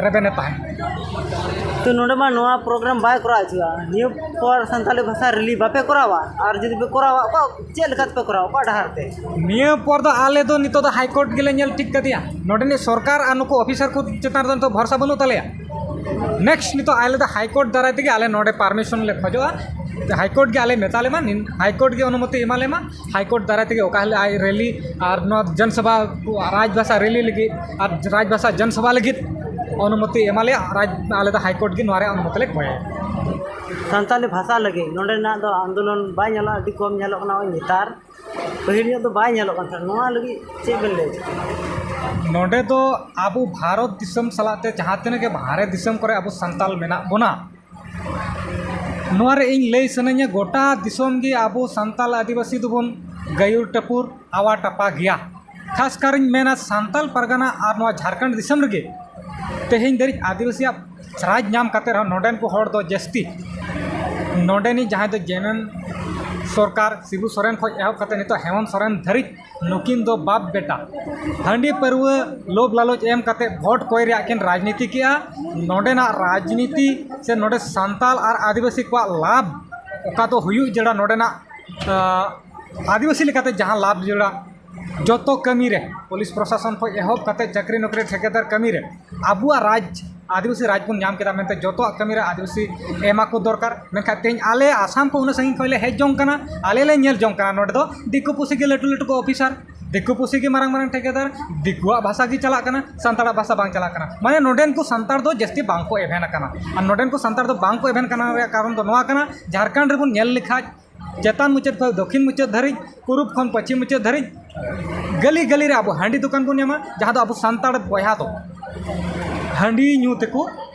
ᱨᱮᱵᱮᱱ ᱮ ᱛᱟᱦᱮᱸᱱ᱾ ᱛᱚ ᱱᱚᱰᱮ ᱢᱟ ᱱᱚᱣᱟ ᱯᱨᱳᱜᱨᱟᱢ ᱵᱟᱭ ᱠᱚᱨᱟᱣ ᱦᱚᱪᱚᱜᱼᱟ᱾ ᱱᱤᱭᱟᱹ ᱯᱚᱨ ᱥᱟᱱᱛᱟᱲᱤ ᱵᱷᱟᱥᱟ ᱨᱮᱞᱤ ᱵᱟᱯᱮ ᱠᱚᱨᱟᱣᱟ, ᱟᱨ ᱡᱩᱫᱤ ᱯᱮ ᱠᱚᱨᱟᱣᱟ, ᱚᱠᱟ, ᱪᱮᱫ ᱞᱮᱠᱟ ᱛᱮᱯᱮ ᱠᱚᱨᱟᱣᱟ, ᱚᱠᱟ ᱰᱟᱦᱟᱨ ᱛᱮ? ᱱᱤᱭᱟᱹ ᱯᱚᱨ ᱫᱚ ᱟᱞᱮ ᱫᱚ ᱱᱤᱛᱚᱜ ᱫᱚ ᱦᱟᱭ ᱠᱳᱨᱴ ᱜᱮᱞᱮ ᱧᱮᱞ ᱴᱷᱤᱠ ᱠᱟᱫᱮᱭᱟ᱾ ᱱᱚᱰᱮᱱᱤᱡ ᱥᱚᱨᱠᱟᱨ ᱟᱨ ᱱᱩᱠᱩ ᱚᱯᱷᱤᱥᱟᱨ ᱠᱚ ᱪᱮᱛᱟᱱ ᱨᱮᱫᱚ ᱱᱤᱛᱚᱜ ᱵᱷᱚᱨᱥᱟ ᱵᱟᱹᱱᱩᱜ ᱛᱟᱞᱮᱭᱟ᱾ ᱱᱮᱠᱥᱴ ᱱᱤᱛᱚᱜ ᱟᱞᱮ ᱫᱚ ᱦᱟᱭ ᱠᱳᱨᱴ ᱫᱟᱨᱟᱭ ᱛᱮᱜᱮ ᱟᱞᱮ ᱱᱚᱰᱮ ᱯᱟᱨᱢᱤᱥᱚᱱ ᱞᱮ ᱠᱷᱚᱡᱚᱜᱼᱟ᱾ ᱦᱟᱭ ᱠᱳᱨᱴ ᱜᱮ ᱟᱞᱮ ᱢᱮᱛᱟ ᱞᱮᱢᱟ, ᱦᱟᱭ ᱠᱳᱨᱴ ᱜᱮ ᱚᱱᱩᱢᱚᱛᱤ ᱮᱢᱟ ᱞᱮᱢᱟ᱾ ᱦᱟᱭ ᱠᱳᱨᱴ ᱫᱟᱨᱟᱭ ᱛᱮᱜᱮ ᱚᱠᱟ ᱦᱤᱞᱳᱜ ᱟᱡ ᱨᱮᱞᱤ ᱟᱨ ᱱᱚᱣᱟ ᱡᱚᱱᱥᱚᱵᱷᱟ, ᱨᱟᱡᱽᱵᱷᱟᱥᱟ ᱨᱮᱞᱤ ᱞᱟᱹᱜᱤᱫ ᱟᱨ ᱨᱟᱡᱽᱵᱷᱟᱥᱟ ᱡᱚᱱᱥᱚᱵᱷᱟ ᱞᱟᱹᱜᱤᱫ ᱚᱱᱩᱢᱚᱛᱤ ᱮᱢᱟ ᱞᱮᱭᱟ᱾ ᱨᱟᱡᱽ ᱟᱞᱮ ᱫᱚ ᱦᱟᱭ ᱠᱳᱨᱴ ᱜᱮ ᱱᱚᱣᱟ ᱨᱮᱭᱟᱜ ᱚᱱᱩᱢᱚᱛᱤ ᱞᱮ ᱠᱚᱭᱟ᱾ ᱥᱟᱱᱛᱟᱲᱤ ᱵᱷᱟᱥᱟ ᱞᱟᱹᱜᱤᱫ ᱱᱚᱰᱮᱱᱟᱜ ᱫᱚ ᱟᱱᱫᱳᱞᱚᱱ ᱵᱟᱭ ᱧᱮᱞᱚᱜᱼᱟ, ᱟᱹᱰᱤ ᱠᱚᱢ ᱧᱮᱞᱚᱜ ᱠᱟᱱᱟ ᱱᱚᱜᱼᱚᱭ ᱱᱮᱛᱟᱨ᱾ ᱯᱟᱹᱦᱤᱞ ᱧᱚᱜ ᱫᱚ ᱵᱟᱭ ᱧᱮᱞᱚᱜ ᱠᱟᱱ ᱛᱟᱦᱮᱸᱫ᱾ ᱱᱚᱣᱟ ᱞᱟᱹᱜᱤᱫ ᱪᱮᱫ ᱵᱮᱱ ᱞᱟᱹᱭ ᱦᱚᱪᱚᱭᱟ? ᱱᱚᱰᱮ ᱫᱚ ᱟᱵᱚ ᱵᱷᱟᱨᱚᱛ ᱫᱤᱥᱚᱢ ᱥᱟᱞᱟᱜ ᱛᱮ ᱡᱟᱦᱟᱸ ᱛᱤᱱᱟᱹᱜ ᱜᱮ ᱵᱟᱦᱨᱮ ᱫᱤᱥᱚᱢ ᱠᱚᱨᱮ ᱟᱵᱚ ᱥᱟᱱᱛᱟᱞ ᱢᱮᱱᱟᱜ ᱵᱚᱱᱟ, ᱱᱚᱣᱟ ᱨᱮ ᱤᱧ ᱞᱟᱹᱭ ᱥᱟᱱᱟᱧᱟ, ᱜᱚᱴᱟ ᱫᱤᱥᱚᱢ ᱜᱮ ᱟᱵᱚ ᱥᱟᱱᱛᱟᱞ ᱟᱹᱫᱤᱵᱟᱹᱥᱤ ᱫᱚᱵᱚᱱ ᱜᱟᱹᱭᱩᱨ ᱴᱟᱹᱯᱩᱨ ᱟᱣᱟ ᱴᱟᱯᱟ ᱜᱮᱭᱟ᱾ ᱠᱷᱟᱥ ᱠᱟᱨᱤᱧ ᱢᱮᱱᱟ, ᱥᱟᱱᱛᱟᱞ ᱯᱟᱨᱜᱟᱱᱟ ᱟᱨ ᱱᱚᱣᱟ ᱡᱷᱟᱲᱠᱷᱚᱸᱰ ᱫᱤᱥᱚᱢ ᱨᱮᱜᱮ ᱛᱮᱦᱮᱧ ᱫᱷᱟᱹᱨᱤᱡ ᱟᱹᱫᱤᱵᱟᱹᱥᱤᱭᱟᱜ ᱨᱟᱡᱽ ᱧᱟᱢ ᱠᱟᱛᱮ ᱨᱮᱦᱚᱸ ᱱᱚᱰᱮᱱ ᱠᱚ ᱦᱚᱲ ᱫᱚ ᱡᱟᱹᱥᱛᱤ ᱱᱚᱰᱮᱱᱤᱡ ᱡᱟᱦᱟᱸᱭ ᱫᱚ ᱡᱮᱱᱮᱱ ᱥᱚᱨᱠᱟᱨ ᱥᱤᱵᱩ ᱥᱚᱨᱮᱱ ᱠᱷᱚᱱ ᱮᱦᱚᱵ ᱠᱟᱛᱮ ᱱᱤᱛᱚᱜ ᱦᱮᱢᱚᱱᱛ ᱥᱚᱨᱮᱱ ᱫᱷᱟᱹᱨᱤᱡ ᱱᱩᱠᱤᱱ ᱫᱚ ᱵᱟᱯ ᱵᱮᱴᱟ ᱦᱟᱺᱰᱤ ᱯᱟᱹᱨᱣᱟᱹ ᱞᱳᱵᱷ ᱞᱟᱞᱚᱪ ᱮᱢ ᱠᱟᱛᱮ ᱵᱷᱳᱴ ᱠᱚᱭ ᱨᱮᱭᱟᱜ ᱠᱤᱱ ᱨᱟᱡᱽᱱᱤᱛᱤ ᱠᱮᱜᱼᱟ᱾ ᱱᱚᱰᱮᱱᱟᱜ ᱨᱟᱡᱽᱱᱤᱛᱤ ᱥᱮ ᱱᱚᱰᱮ ᱥᱟᱱᱛᱟᱞ ᱟᱨ ᱟᱹᱫᱤᱵᱟᱹᱥᱤ ᱠᱚᱣᱟᱜ ᱞᱟᱵᱷ ᱚᱠᱟ ᱫᱚ ᱦᱩᱭᱩᱜ ᱡᱮᱲᱟ ᱱᱚᱰᱮᱱᱟᱜ, ᱟᱸ, ᱟᱹᱫᱤᱵᱟᱹᱥᱤ ᱞᱮᱠᱟᱛᱮ ᱡᱟᱦᱟᱸ ᱞᱟᱵᱷ ᱡᱮᱲᱟ ᱡᱚᱛᱚ ᱠᱟᱹᱢᱤ ᱨᱮ, ᱯᱩᱞᱤᱥ ᱯᱨᱚᱥᱟᱥᱚᱱ ᱠᱷᱚᱱ ᱮᱦᱚᱵ ᱠᱟᱛᱮ ᱪᱟᱹᱠᱨᱤ ᱱᱚᱠᱨᱤ ᱴᱷᱮᱠᱮᱫᱟᱨ ᱠᱟᱹᱢᱤ ᱨᱮ ᱟᱵᱚᱣᱟᱜ ᱨᱟᱡᱽ, ᱟᱹᱫᱤᱵᱟᱹᱥᱤ ᱨᱟᱡᱽ ᱵᱚᱱ ᱧᱟᱢ ᱠᱮᱫᱟ ᱢᱮᱱᱛᱮ ᱡᱚᱛᱚᱣᱟᱜ ᱠᱟᱹᱢᱤ ᱨᱮ ᱟᱹᱫᱤᱵᱟᱹᱥᱤ ᱮᱢᱟ ᱠᱚ ᱫᱚᱨᱠᱟᱨ᱾ ᱢᱮᱱᱠᱷᱟᱱ ᱛᱮᱦᱮᱧ ᱟᱞᱮ ᱟᱥᱟᱢ ᱠᱷᱚᱱ ᱩᱱᱟᱹᱜ ᱥᱟᱺᱜᱤᱧ ᱠᱷᱚᱱ ᱞᱮ ᱦᱮᱡ ᱡᱚᱝ ᱠᱟᱱᱟ, ᱟᱞᱮ ᱞᱮ ᱧᱮᱞ ᱡᱚᱝ ᱠᱟᱱᱟ ᱱᱚᱰᱮ ᱫᱚ ᱫᱤᱠᱩ ᱯᱩᱥᱤ ᱜᱮ ᱞᱟᱹᱴᱩ ᱞᱟᱹᱴᱩ ᱠᱚ ᱚᱯᱷᱤᱥᱟᱨ, ᱫᱤᱠᱩ ᱯᱩᱥᱤ ᱜᱮ ᱢᱟᱨᱟᱝ ᱢᱟᱨᱟᱝ ᱴᱷᱮᱠᱮᱫᱟᱨ, ᱫᱤᱠᱩᱣᱟᱜ ᱵᱷᱟᱥᱟ ᱜᱮ ᱪᱟᱞᱟᱜ ᱠᱟᱱᱟ, ᱥᱟᱱᱛᱟᱲᱟᱜ ᱵᱷᱟᱥᱟ ᱵᱟᱝ ᱪᱟᱞᱟᱜ ᱠᱟᱱᱟ᱾ ᱢᱟᱱᱮ ᱱᱚᱰᱮᱱ ᱠᱚ ᱥᱟᱱᱛᱟᱲ ᱫᱚ ᱡᱟᱹᱥᱛᱤ ᱵᱟᱝ ᱠᱚ ᱮᱵᱷᱮᱱ ᱟᱠᱟᱱᱟ᱾ ᱟᱨ ᱱᱚᱰᱮᱱ ᱠᱚ ᱥᱟᱱᱛᱟᱲ ᱫᱚ ᱵᱟᱝ ᱠᱚ ᱮᱵᱷᱮᱱ ᱠᱟᱱᱟ ᱨᱮᱭᱟᱜ ᱠᱟᱨᱚᱱ ᱫᱚ ᱱᱚᱣᱟ ᱠᱟᱱᱟ, ᱡᱷᱟᱲᱠᱷᱚᱸᱰ ᱨᱮᱵᱚᱱ ᱧᱮᱞ ᱞᱮᱠᱷᱟᱡ ᱪᱮᱛᱟᱱ ᱢᱩᱪᱟᱹᱫ ᱠᱷᱚᱱ ᱫᱚᱠᱷᱤᱱ ᱢᱩᱪᱟᱹᱫ ᱫᱷᱟᱹᱨᱤᱡ, ᱯᱩᱨᱩᱵ ᱠᱷᱚᱱ ᱯᱚᱪᱷᱤᱢ ᱢᱩᱪᱟᱹᱫ ᱫᱷᱟᱹᱨᱤᱡ, ᱜᱟᱹᱞᱤ ᱜᱟᱹᱞᱤ ᱨᱮ ᱟᱵᱚ ᱦᱟᱺᱰᱤ ᱫᱚᱠᱟᱱ ᱵᱚᱱ ᱧᱟᱢᱟ, ᱡᱟᱦᱟᱸ ᱫᱚ ᱟᱵᱚ ᱥᱟᱱᱛᱟᱲ ᱵᱚᱭᱦᱟ ᱫᱚ ᱦᱟᱺᱰᱤ ᱧᱩ ᱛᱮᱠᱚ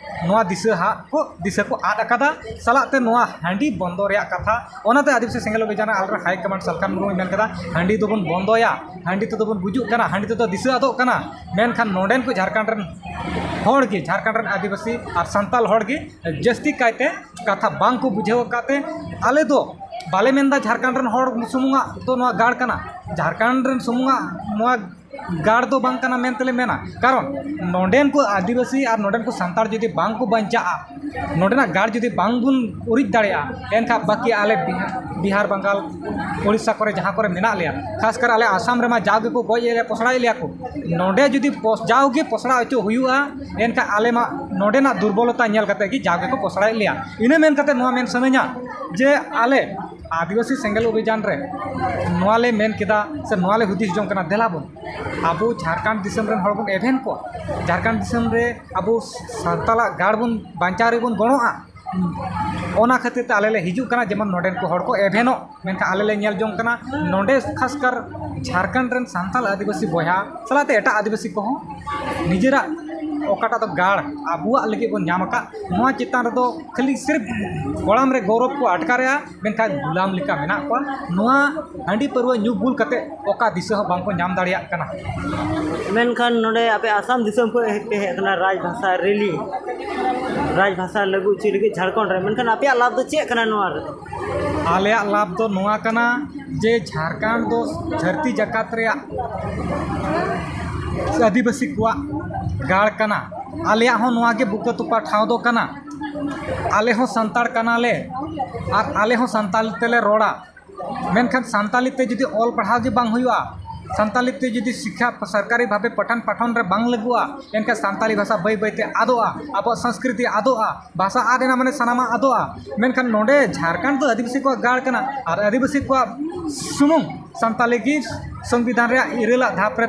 ᱱᱚᱣᱟ ᱫᱤᱥᱟᱹ ᱦᱟᱜ ᱠᱚ, ᱫᱤᱥᱟᱹ ᱠᱚ ᱟᱫ ᱟᱠᱟᱫᱟ᱾ ᱥᱟᱞᱟᱜ ᱛᱮ ᱱᱚᱣᱟ ᱦᱟᱺᱰᱤ ᱵᱚᱱᱫᱚ ᱨᱮᱭᱟᱜ ᱠᱟᱛᱷᱟ, ᱚᱱᱟᱛᱮ ᱟᱹᱫᱤᱵᱟᱹᱥᱤ ᱥᱮᱸᱜᱮᱞ ᱚᱵᱷᱤᱡᱟᱱ ᱨᱮ ᱟᱞᱮ ᱨᱮᱱ ᱦᱟᱭ ᱠᱚᱢᱟᱱᱰ ᱥᱟᱞᱠᱷᱟᱱ ᱢᱩᱨᱢᱩᱭ ᱢᱮᱱ ᱠᱟᱫᱟ, ᱦᱟᱺᱰᱤ ᱫᱚᱵᱚᱱ ᱵᱚᱱᱫᱚᱭᱟ, ᱦᱟᱺᱰᱤ ᱛᱮᱫᱚ ᱵᱚᱱ ᱜᱩᱡᱩᱜ ᱠᱟᱱᱟ, ᱦᱟᱺᱰᱤ ᱛᱮᱫᱚ ᱫᱤᱥᱟᱹ ᱟᱫᱚᱜ ᱠᱟᱱᱟ᱾ ᱢᱮᱱᱠᱷᱟᱱ ᱱᱚᱰᱮᱱ ᱠᱚ ᱡᱷᱟᱲᱠᱷᱚᱸᱰ ᱨᱮᱱ ᱦᱚᱲ ᱜᱮ, ᱡᱷᱟᱲᱠᱷᱚᱸᱰ ᱨᱮᱱ ᱟᱹᱫᱤᱵᱟᱹᱥᱤ ᱟᱨ ᱥᱟᱱᱛᱟᱲ ᱦᱚᱲ ᱜᱮ ᱡᱟᱹᱥᱛᱤ ᱠᱟᱭᱛᱮ ᱠᱟᱛᱷᱟ ᱵᱟᱝ ᱠᱚ ᱵᱩᱡᱷᱟᱹᱣ ᱟᱠᱟᱫ ᱛᱮ, ᱟᱞᱮ ᱫᱚ ᱵᱟᱞᱮ ᱢᱮᱱᱫᱟ ᱡᱷᱟᱲᱠᱷᱚᱸᱰ ᱨᱮᱱ ᱦᱚᱲ ᱥᱩᱢᱩᱝᱟᱜ ᱫᱚ ᱱᱚᱣᱟ ᱜᱟᱲ ᱠᱟᱱᱟ, ᱡᱷᱟᱲᱠᱷᱚᱸᱰ ᱨᱮᱱ ᱥᱩᱢᱩᱝᱟᱜ ᱱᱚᱣᱟ ᱜᱟᱲ ᱫᱚ ᱵᱟᱝ ᱠᱟᱱᱟ ᱢᱮᱱᱛᱮᱞᱮ ᱢᱮᱱᱟ᱾ ᱠᱟᱨᱚᱱ ᱱᱚᱰᱮᱱ ᱠᱚ ᱟᱹᱫᱤᱵᱟᱹᱥᱤ ᱟᱨ ᱱᱚᱰᱮᱱ ᱠᱚ ᱥᱟᱱᱛᱟᱲ ᱡᱩᱫᱤ ᱵᱟᱝ ᱠᱚ ᱵᱟᱧᱪᱟᱜᱼᱟ, ᱱᱚᱰᱮᱱᱟᱜ ᱜᱟᱲ ᱡᱩᱫᱤ ᱵᱟᱝ ᱵᱚᱱ ᱩᱨᱤᱡ ᱫᱟᱲᱮᱭᱟᱜᱼᱟ, ᱮᱱᱠᱷᱟᱱ ᱵᱟᱹᱠᱤ ᱟᱞᱮ ᱵᱤᱦᱟ-, ᱵᱤᱦᱟᱨ, ᱵᱟᱝᱜᱟᱞ, ᱳᱰᱤᱥᱟ ᱠᱚᱨᱮ ᱡᱟᱦᱟᱸ ᱠᱚᱨᱮ ᱢᱮᱱᱟᱜ ᱞᱮᱭᱟ, ᱠᱷᱟᱥ ᱠᱟᱨ ᱟᱞᱮ ᱟᱥᱟᱢ ᱨᱮᱢᱟ ᱡᱟᱣ ᱜᱮᱠᱚ ᱜᱚᱡ ᱮᱫ ᱞᱮᱭᱟ, ᱯᱚᱥᱲᱟᱭᱮᱫ ᱞᱮᱭᱟ ᱠᱚ᱾ ᱱᱚᱰᱮ ᱡᱩᱫᱤ ᱯᱚᱥ-, ᱡᱟᱣ ᱜᱮ ᱯᱚᱥᱲᱟ ᱦᱚᱪᱚ ᱦᱩᱭᱩᱜᱼᱟ, ᱮᱱᱠᱷᱟᱱ ᱟᱞᱮ ᱢᱟ ᱱᱚᱰᱮᱱᱟᱜ ᱫᱩᱨᱵᱚᱞᱚᱛᱟ ᱧᱮᱞ ᱠᱟᱛᱮ ᱜᱮ ᱡᱟᱣ ᱜᱮᱠᱚ ᱯᱚᱥᱲᱟᱭᱮᱫ ᱞᱮᱭᱟ᱾ ᱤᱱᱟᱹ ᱢᱮᱱ ᱠᱟᱛᱮ ᱱᱚᱣᱟ ᱢᱮᱱ ᱥᱟᱱᱟᱧᱟ ᱡᱮ ᱟᱞᱮ ᱟᱹᱫᱤᱵᱟᱹᱥᱤ ᱥᱮᱸᱜᱮᱞ ᱚᱵᱷᱤᱡᱟᱱ ᱨᱮ ᱱᱚᱣᱟ ᱞᱮ ᱢᱮᱱ ᱠᱮᱫᱟ ᱥᱮ ᱱᱚᱣᱟ ᱞᱮ ᱦᱩᱫᱤᱥ ᱡᱚᱝ ᱠᱟᱱᱟ, ᱫᱮᱞᱟ ᱵᱚᱱ ᱟᱵᱚ ᱡᱷᱟᱲᱠᱷᱚᱸᱰ ᱫᱤᱥᱚᱢ ᱨᱮᱱ ᱦᱚᱲ ᱵᱚᱱ ᱮᱵᱷᱮᱱ ᱠᱚᱣᱟ, ᱡᱷᱟᱲᱠᱷᱚᱸᱰ ᱫᱤᱥᱚᱢ ᱨᱮ ᱟᱵᱚ ᱥᱟᱱᱛᱟᱲᱟᱜ ᱜᱟᱲ ᱵᱚᱱ ᱵᱟᱧᱪᱟᱣ ᱨᱮᱵᱚᱱ ᱜᱚᱲᱚᱜᱼᱟ᱾ ᱚᱱᱟ ᱠᱷᱟᱹᱛᱤᱨ ᱛᱮ ᱟᱞᱮ ᱞᱮ ᱦᱤᱡᱩᱜ ᱠᱟᱱᱟ, ᱡᱮᱢᱚᱱ ᱱᱚᱰᱮᱱ ᱠᱚ ᱦᱚᱲ ᱠᱚ ᱮᱵᱷᱮᱱᱚᱜ, ᱢᱮᱱᱠᱷᱟᱱ ᱟᱞᱮ ᱞᱮ ᱧᱮᱞ ᱡᱚᱝ ᱠᱟᱱᱟ ᱱᱚᱰᱮ ᱠᱷᱟᱥ ᱠᱟᱨ ᱡᱷᱟᱲᱠᱷᱚᱸᱰ ᱨᱮᱱ ᱥᱟᱱᱛᱟᱲ ᱟᱹᱫᱤᱵᱟᱹᱥᱤ ᱵᱚᱭᱦᱟ ᱥᱟᱞᱟᱜ ᱛᱮ ᱮᱴᱟᱜ ᱟᱹᱫᱤᱵᱟᱹᱥᱤ ᱠᱚᱦᱚᱸ ᱱᱤᱡᱮᱨᱟᱜ ᱚᱠᱟᱴᱟᱜ ᱫᱚ ᱜᱟᱲ ᱟᱵᱚᱣᱟᱜ ᱞᱟᱹᱜᱤᱫ ᱵᱚᱱ ᱧᱟᱢ ᱟᱠᱟᱫ, ᱱᱚᱣᱟ ᱪᱮᱛᱟᱱ ᱨᱮᱫᱚ ᱠᱷᱟᱹᱞᱤ ᱥᱤᱨᱯ ᱜᱚᱲᱟᱢ ᱨᱮ ᱜᱚᱨᱚᱵᱽ ᱠᱚ ᱟᱴᱠᱟᱨᱮᱜᱼᱟ, ᱢᱮᱱᱠᱷᱟᱱ ᱜᱩᱞᱟᱢ ᱞᱮᱠᱟ ᱢᱮᱱᱟᱜ ᱠᱚᱣᱟ᱾ ᱱᱚᱣᱟ ᱦᱟᱺᱰᱤ ᱯᱟᱹᱨᱣᱟᱹ ᱧᱩ ᱵᱩᱞ ᱠᱟᱛᱮ ᱚᱠᱟ ᱫᱤᱥᱟᱹ ᱦᱚᱸ ᱵᱟᱝᱠᱚ ᱧᱟᱢ ᱫᱟᱲᱮᱭᱟᱜ ᱠᱟᱱᱟ᱾ ᱢᱮᱱᱠᱷᱟᱱ ᱱᱚᱰᱮ ᱟᱯᱮ ᱟᱥᱟᱢ ᱫᱤᱥᱚᱢ ᱠᱷᱚᱱ ᱯᱮ ᱦᱮᱡ ᱟᱠᱟᱱᱟ, ᱨᱟᱡᱽ ᱵᱷᱟᱥᱟ ᱨᱮᱞᱤ, ᱨᱟᱡᱽ ᱵᱷᱟᱥᱟ ᱞᱟᱹᱜᱩ ᱦᱚᱪᱚᱭ ᱞᱟᱹᱜᱤᱫ ᱡᱷᱟᱲᱠᱷᱚᱸᱰ ᱨᱮ, ᱢᱮᱱᱠᱷᱟᱱ ᱟᱯᱮᱭᱟᱜ ᱞᱟᱵᱷ ᱫᱚ ᱪᱮᱫ ᱠᱟᱱᱟ ᱱᱚᱣᱟ ᱨᱮᱫᱚ? ᱟᱞᱮᱭᱟᱜ ᱞᱟᱵᱷ ᱫᱚ ᱱᱚᱣᱟ ᱠᱟᱱᱟ ᱡᱮ ᱡᱷᱟᱲᱠᱷᱚᱸᱰ ᱫᱚ ᱫᱷᱟᱹᱨᱛᱤ ᱡᱟᱠᱟᱛ ᱨᱮᱭᱟᱜ ᱟᱹᱫᱤᱵᱟᱹᱥᱤ ᱠᱚᱣᱟᱜ ᱜᱟᱲ ᱠᱟᱱᱟ᱾ ᱟᱞᱮᱭᱟᱜ ᱦᱚᱸ ᱱᱚᱣᱟ ᱜᱮ ᱵᱩᱠᱟᱹ ᱛᱚᱯᱟ ᱴᱷᱟᱶ ᱫᱚ ᱠᱟᱱᱟ᱾ ᱟᱞᱮ ᱦᱚᱸ ᱥᱟᱱᱛᱟᱲ ᱠᱟᱱᱟᱞᱮ ᱟᱨ ᱟᱞᱮ ᱦᱚᱸ ᱥᱟᱱᱛᱟᱲ ᱛᱮᱞᱮ ᱨᱚᱲᱟ, ᱢᱮᱱᱠᱷᱟᱱ ᱥᱟᱱᱛᱟᱲᱤ ᱛᱮ ᱡᱩᱫᱤ ᱚᱞ ᱯᱟᱲᱦᱟᱣ ᱜᱮ ᱵᱟᱝ ᱦᱩᱭᱩᱜᱼᱟ, ᱥᱟᱱᱛᱟᱲᱤ ᱛᱮ ᱡᱩᱫᱤ ᱥᱤᱠᱠᱷᱟ ᱥᱚᱨᱠᱟᱨᱤ ᱵᱷᱟᱵᱮ ᱯᱟᱴᱷᱟᱱ ᱯᱟᱴᱷᱚᱱ ᱨᱮ ᱵᱟᱝ ᱞᱟᱹᱜᱩᱜᱼᱟ, ᱮᱱᱠᱷᱟᱱ ᱥᱟᱱᱛᱟᱲᱤ ᱵᱷᱟᱥᱟ ᱵᱟᱹᱭ ᱵᱟᱹᱭᱛᱮ ᱟᱫᱚᱜᱼᱟ, ᱟᱵᱚᱣᱟᱜ ᱥᱚᱝᱥᱠᱨᱤᱛᱤ ᱟᱫᱚᱜᱼᱟ᱾ ᱵᱷᱟᱥᱟ ᱟᱫ ᱮᱱᱟ ᱢᱟᱱᱮ ᱥᱟᱱᱟᱢᱟᱜ ᱟᱫᱚᱜᱼᱟ᱾ ᱢᱮᱱᱠᱷᱟᱱ ᱱᱚᱰᱮ ᱡᱷᱟᱲᱠᱷᱚᱸᱰ ᱫᱚ ᱟᱹᱫᱤᱵᱟᱹᱥᱤ ᱠᱚᱣᱟᱜ ᱜᱟᱲ ᱠᱟᱱᱟ ᱟᱨ ᱟᱹᱫᱤᱵᱟᱹᱥᱤ ᱠᱚᱣᱟᱜ ᱥᱩᱢᱩᱝ ᱥᱟᱱᱛᱟᱲᱤ ᱜᱮ ᱥᱚᱝᱵᱤᱫᱷᱟᱱ ᱨᱮᱭᱟᱜ ᱤᱨᱟᱹᱞᱟᱜ ᱫᱷᱟᱯ ᱨᱮ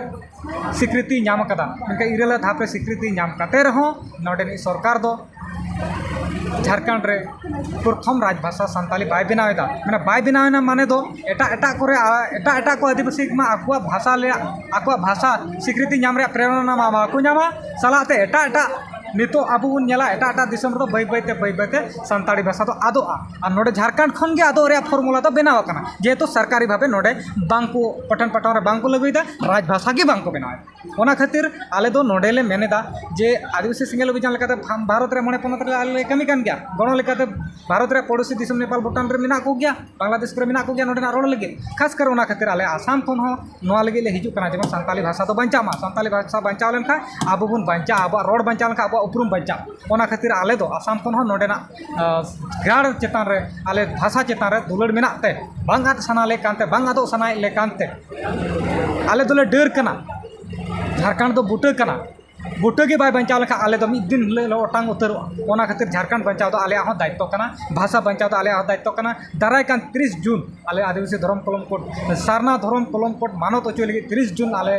ᱥᱤᱠᱨᱤᱛᱤ ᱧᱟᱢ ᱟᱠᱟᱫᱟ᱾ ᱢᱮᱱᱠᱷᱟᱱ ᱤᱨᱟᱹᱞᱟᱜ ᱫᱷᱟᱯ ᱨᱮ ᱥᱤᱠᱨᱤᱛᱤ ᱧᱟᱢ ᱠᱟᱛᱮ ᱨᱮᱦᱚᱸ ᱱᱚᱰᱮᱱᱤᱡ ᱥᱚᱨᱠᱟᱨ ᱫᱚ ᱡᱷᱟᱲᱠᱷᱚᱸᱰ ᱨᱮ ᱯᱨᱚᱛᱷᱚᱢ ᱨᱟᱡᱽ ᱵᱷᱟᱥᱟ ᱥᱟᱱᱛᱟᱞᱤ ᱵᱟᱭ ᱵᱮᱱᱟᱣ ᱮᱫᱟ᱾ ᱢᱟᱱᱮ ᱵᱟᱭ ᱵᱮᱱᱟᱣ ᱮᱱᱟ ᱢᱟᱱᱮ ᱫᱚ ᱮᱴᱟᱜ ᱮᱴᱟᱜ ᱠᱚᱨᱮ, ᱟ, ᱮᱴᱟᱜ ᱮᱴᱟᱜ ᱠᱚ ᱟᱹᱫᱤᱵᱟᱹᱥᱤ ᱢᱟ ᱟᱠᱚᱣᱟᱜ ᱵᱷᱟᱥᱟ ᱞᱮ, ᱟᱠᱚᱣᱟᱜ ᱵᱷᱟᱥᱟ ᱥᱤᱠᱨᱤᱛᱤ ᱧᱟᱢ ᱨᱮᱭᱟᱜ ᱯᱨᱮᱨᱚᱱᱟ ᱢᱟ ᱵᱟᱠᱚ ᱧᱟᱢᱟ᱾ ᱥᱟᱞᱟᱜ ᱛᱮ ᱮᱴᱟᱜ ᱮᱴᱟᱜ, ᱱᱤᱛᱚᱜ ᱟᱵᱚ ᱵᱚᱱ ᱧᱮᱞᱟ ᱮᱴᱟᱜ ᱮᱴᱟᱜ ᱫᱤᱥᱚᱢ ᱨᱮᱫᱚ ᱵᱟᱹᱭ ᱵᱟᱹᱭ ᱛᱮ, ᱵᱟᱹᱭ ᱵᱟᱹᱭ ᱛᱮ ᱥᱟᱱᱛᱟᱲᱤ ᱵᱷᱟᱥᱟ ᱫᱚ ᱟᱫᱚᱜᱼᱟ᱾ ᱟᱨ ᱱᱚᱰᱮ ᱡᱷᱟᱲᱠᱷᱚᱸᱰ ᱠᱷᱚᱱ ᱜᱮ ᱟᱫᱚᱜ ᱨᱮᱭᱟᱜ ᱯᱷᱚᱨᱢᱩᱞᱟ ᱫᱚ ᱵᱮᱱᱟᱣ ᱟᱠᱟᱱᱟ, ᱡᱮᱦᱮᱛᱩ ᱥᱚᱨᱠᱟᱨᱤ ᱵᱷᱟᱵᱮ ᱱᱚᱰᱮ ᱵᱟᱝ ᱠᱚ, ᱯᱚᱴᱷᱚᱱ ᱯᱟᱴᱷᱚᱱ ᱨᱮ ᱵᱟᱝ ᱠᱚ ᱞᱟᱹᱜᱩᱭᱮᱫᱟ, ᱨᱟᱡᱽ ᱵᱷᱟᱥᱟ ᱜᱮ ᱵᱟᱝ ᱠᱚ ᱵᱮᱱᱟᱣᱮᱫᱟ᱾ ᱚᱱᱟ ᱠᱷᱟᱹᱛᱤᱨ ᱟᱞᱮ ᱫᱚ ᱱᱚᱰᱮ ᱞᱮ ᱢᱮᱱ ᱮᱫᱟ ᱡᱮ ᱟᱹᱫᱤᱵᱟᱹᱥᱤ ᱥᱮᱸᱜᱮᱞ ᱚᱵᱷᱤᱡᱟᱱ ᱞᱮᱠᱟᱛᱮ ᱵᱷᱟ-, ᱵᱷᱟᱨᱚᱛ ᱨᱮ ᱢᱚᱬᱮ ᱯᱚᱱᱚᱛ ᱨᱮ ᱟᱞᱮ ᱞᱮ ᱠᱟᱹᱢᱤ ᱠᱟᱱ ᱜᱮᱭᱟ᱾ ᱜᱚᱲᱚ ᱞᱮᱠᱟᱛᱮ ᱵᱷᱟᱨᱚᱛ ᱨᱮᱭᱟᱜ ᱯᱚᱲᱚᱥᱤ ᱫᱤᱥᱚᱢ ᱱᱮᱯᱟᱞ ᱵᱷᱩᱴᱟᱱ ᱨᱮ ᱢᱮᱱᱟᱜ ᱠᱚᱜᱮᱭᱟ, ᱵᱟᱝᱞᱟᱫᱮᱥ ᱠᱚᱨᱮ ᱢᱮᱱᱟᱜ ᱠᱚᱜᱮᱭᱟ ᱱᱚᱰᱮᱱᱟᱜ ᱨᱚᱲ ᱞᱟᱹᱜᱤᱫ᱾ ᱠᱷᱟᱥ ᱠᱟᱨ ᱚᱱᱟ ᱠᱷᱟᱹᱛᱤᱨ ᱟᱞᱮ ᱟᱥᱟᱢ ᱠᱷᱚᱱ ᱦᱚᱸ ᱱᱚᱣᱟ ᱞᱟᱹᱜᱤᱫ ᱞᱮ ᱦᱤᱡᱩᱜ ᱠᱟᱱᱟ, ᱡᱮᱢᱚᱱ ᱥᱟᱱᱛᱟᱞᱤ ᱵᱷᱟᱥᱟ ᱫᱚ ᱵᱟᱧᱪᱟᱜ ᱢᱟ, ᱥᱟᱱᱛᱟᱞᱤ ᱵᱷᱟᱥᱟ ᱵᱟᱧᱪᱟᱣ ᱞᱮᱱᱠᱷᱟᱱ ᱟᱵᱚ ᱵᱚᱱ ᱵᱟᱧᱪᱟᱜᱼᱟ, ᱟᱵᱚᱣᱟᱜ ᱨᱚᱲ ᱵᱟᱧᱪᱟᱣ ᱞᱮᱱᱠᱷᱟᱱ ᱟᱵᱚᱣᱟᱜ ᱩᱯᱨᱩᱢ ᱵᱟᱧᱪᱟᱜᱼᱟ᱾ ᱚᱱᱟ ᱠᱷᱟᱹᱛᱤᱨ ᱟᱞᱮ ᱫᱚ ᱟᱥᱟᱢ ᱠᱷᱚᱱ ᱦᱚᱸ ᱱᱚᱰᱮᱱᱟᱜ, ᱟ, ᱜᱟᱲ ᱪᱮᱛᱟᱱ ᱨᱮ, ᱟᱞᱮ ᱵᱷᱟᱥᱟ ᱪᱮᱛᱟᱱ ᱨᱮ ᱫᱩᱞᱟᱹᱲ ᱢᱮᱱᱟᱜ ᱛᱮ ᱵᱟᱝ ᱟᱫ ᱥᱟᱱᱟ ᱞᱮ ᱠᱟᱱᱛᱮ, ᱵᱟᱝ ᱟᱫᱚᱜ ᱥᱟᱱᱟᱭᱮᱫ ᱞᱮ ᱠᱟᱱᱛᱮ ᱟᱞᱮ ᱫᱚᱞᱮ ᱰᱟᱹᱨ ᱠᱟᱱᱟ᱾ ᱡᱷᱟᱲᱠᱷᱚᱸᱰ ᱫᱚ ᱵᱩᱴᱟᱹ ᱠᱟᱱᱟ, ᱵᱩᱴᱟᱹ ᱜᱮ ᱵᱟᱭ ᱵᱟᱧᱪᱟᱣ ᱞᱮᱠᱷᱟᱱ ᱟᱞᱮ ᱫᱚ ᱢᱤᱫ ᱫᱤᱱ ᱦᱤᱞᱳᱜ ᱞᱮ ᱚᱴᱟᱝ ᱩᱛᱟᱹᱨᱚᱜᱼᱟ᱾ ᱚᱱᱟ ᱠᱷᱟᱹᱛᱤᱨ ᱡᱷᱟᱲᱠᱷᱚᱸᱰ ᱵᱟᱧᱪᱟᱣ ᱫᱚ ᱟᱞᱮᱭᱟᱜ ᱦᱚᱸ ᱫᱟᱭᱤᱛᱛᱚ ᱠᱟᱱᱟ, ᱵᱷᱟᱥᱟ ᱵᱟᱧᱪᱟᱣ ᱫᱚ ᱟᱞᱮᱭᱟᱜ ᱦᱚᱸ ᱫᱟᱭᱤᱛᱛᱚ ᱠᱟᱱᱟ᱾ ᱫᱟᱨᱟᱭ ᱠᱟᱱ ᱛᱤᱨᱤᱥ ᱡᱩᱱ ᱟᱞᱮ ᱟᱹᱫᱤᱵᱟᱹᱥᱤ ᱫᱷᱚᱨᱚᱢ ᱠᱚᱞᱚᱢ ᱠᱳᱰ, ᱥᱟᱨᱱᱟ ᱫᱷᱚᱨᱚᱢ ᱠᱚᱞᱚᱢ ᱠᱳᱰ ᱢᱟᱱᱚᱛ ᱦᱚᱪᱚᱭ ᱞᱟᱹᱜᱤᱫ ᱛᱤᱨᱤᱥ ᱡᱩᱱ ᱟᱞᱮ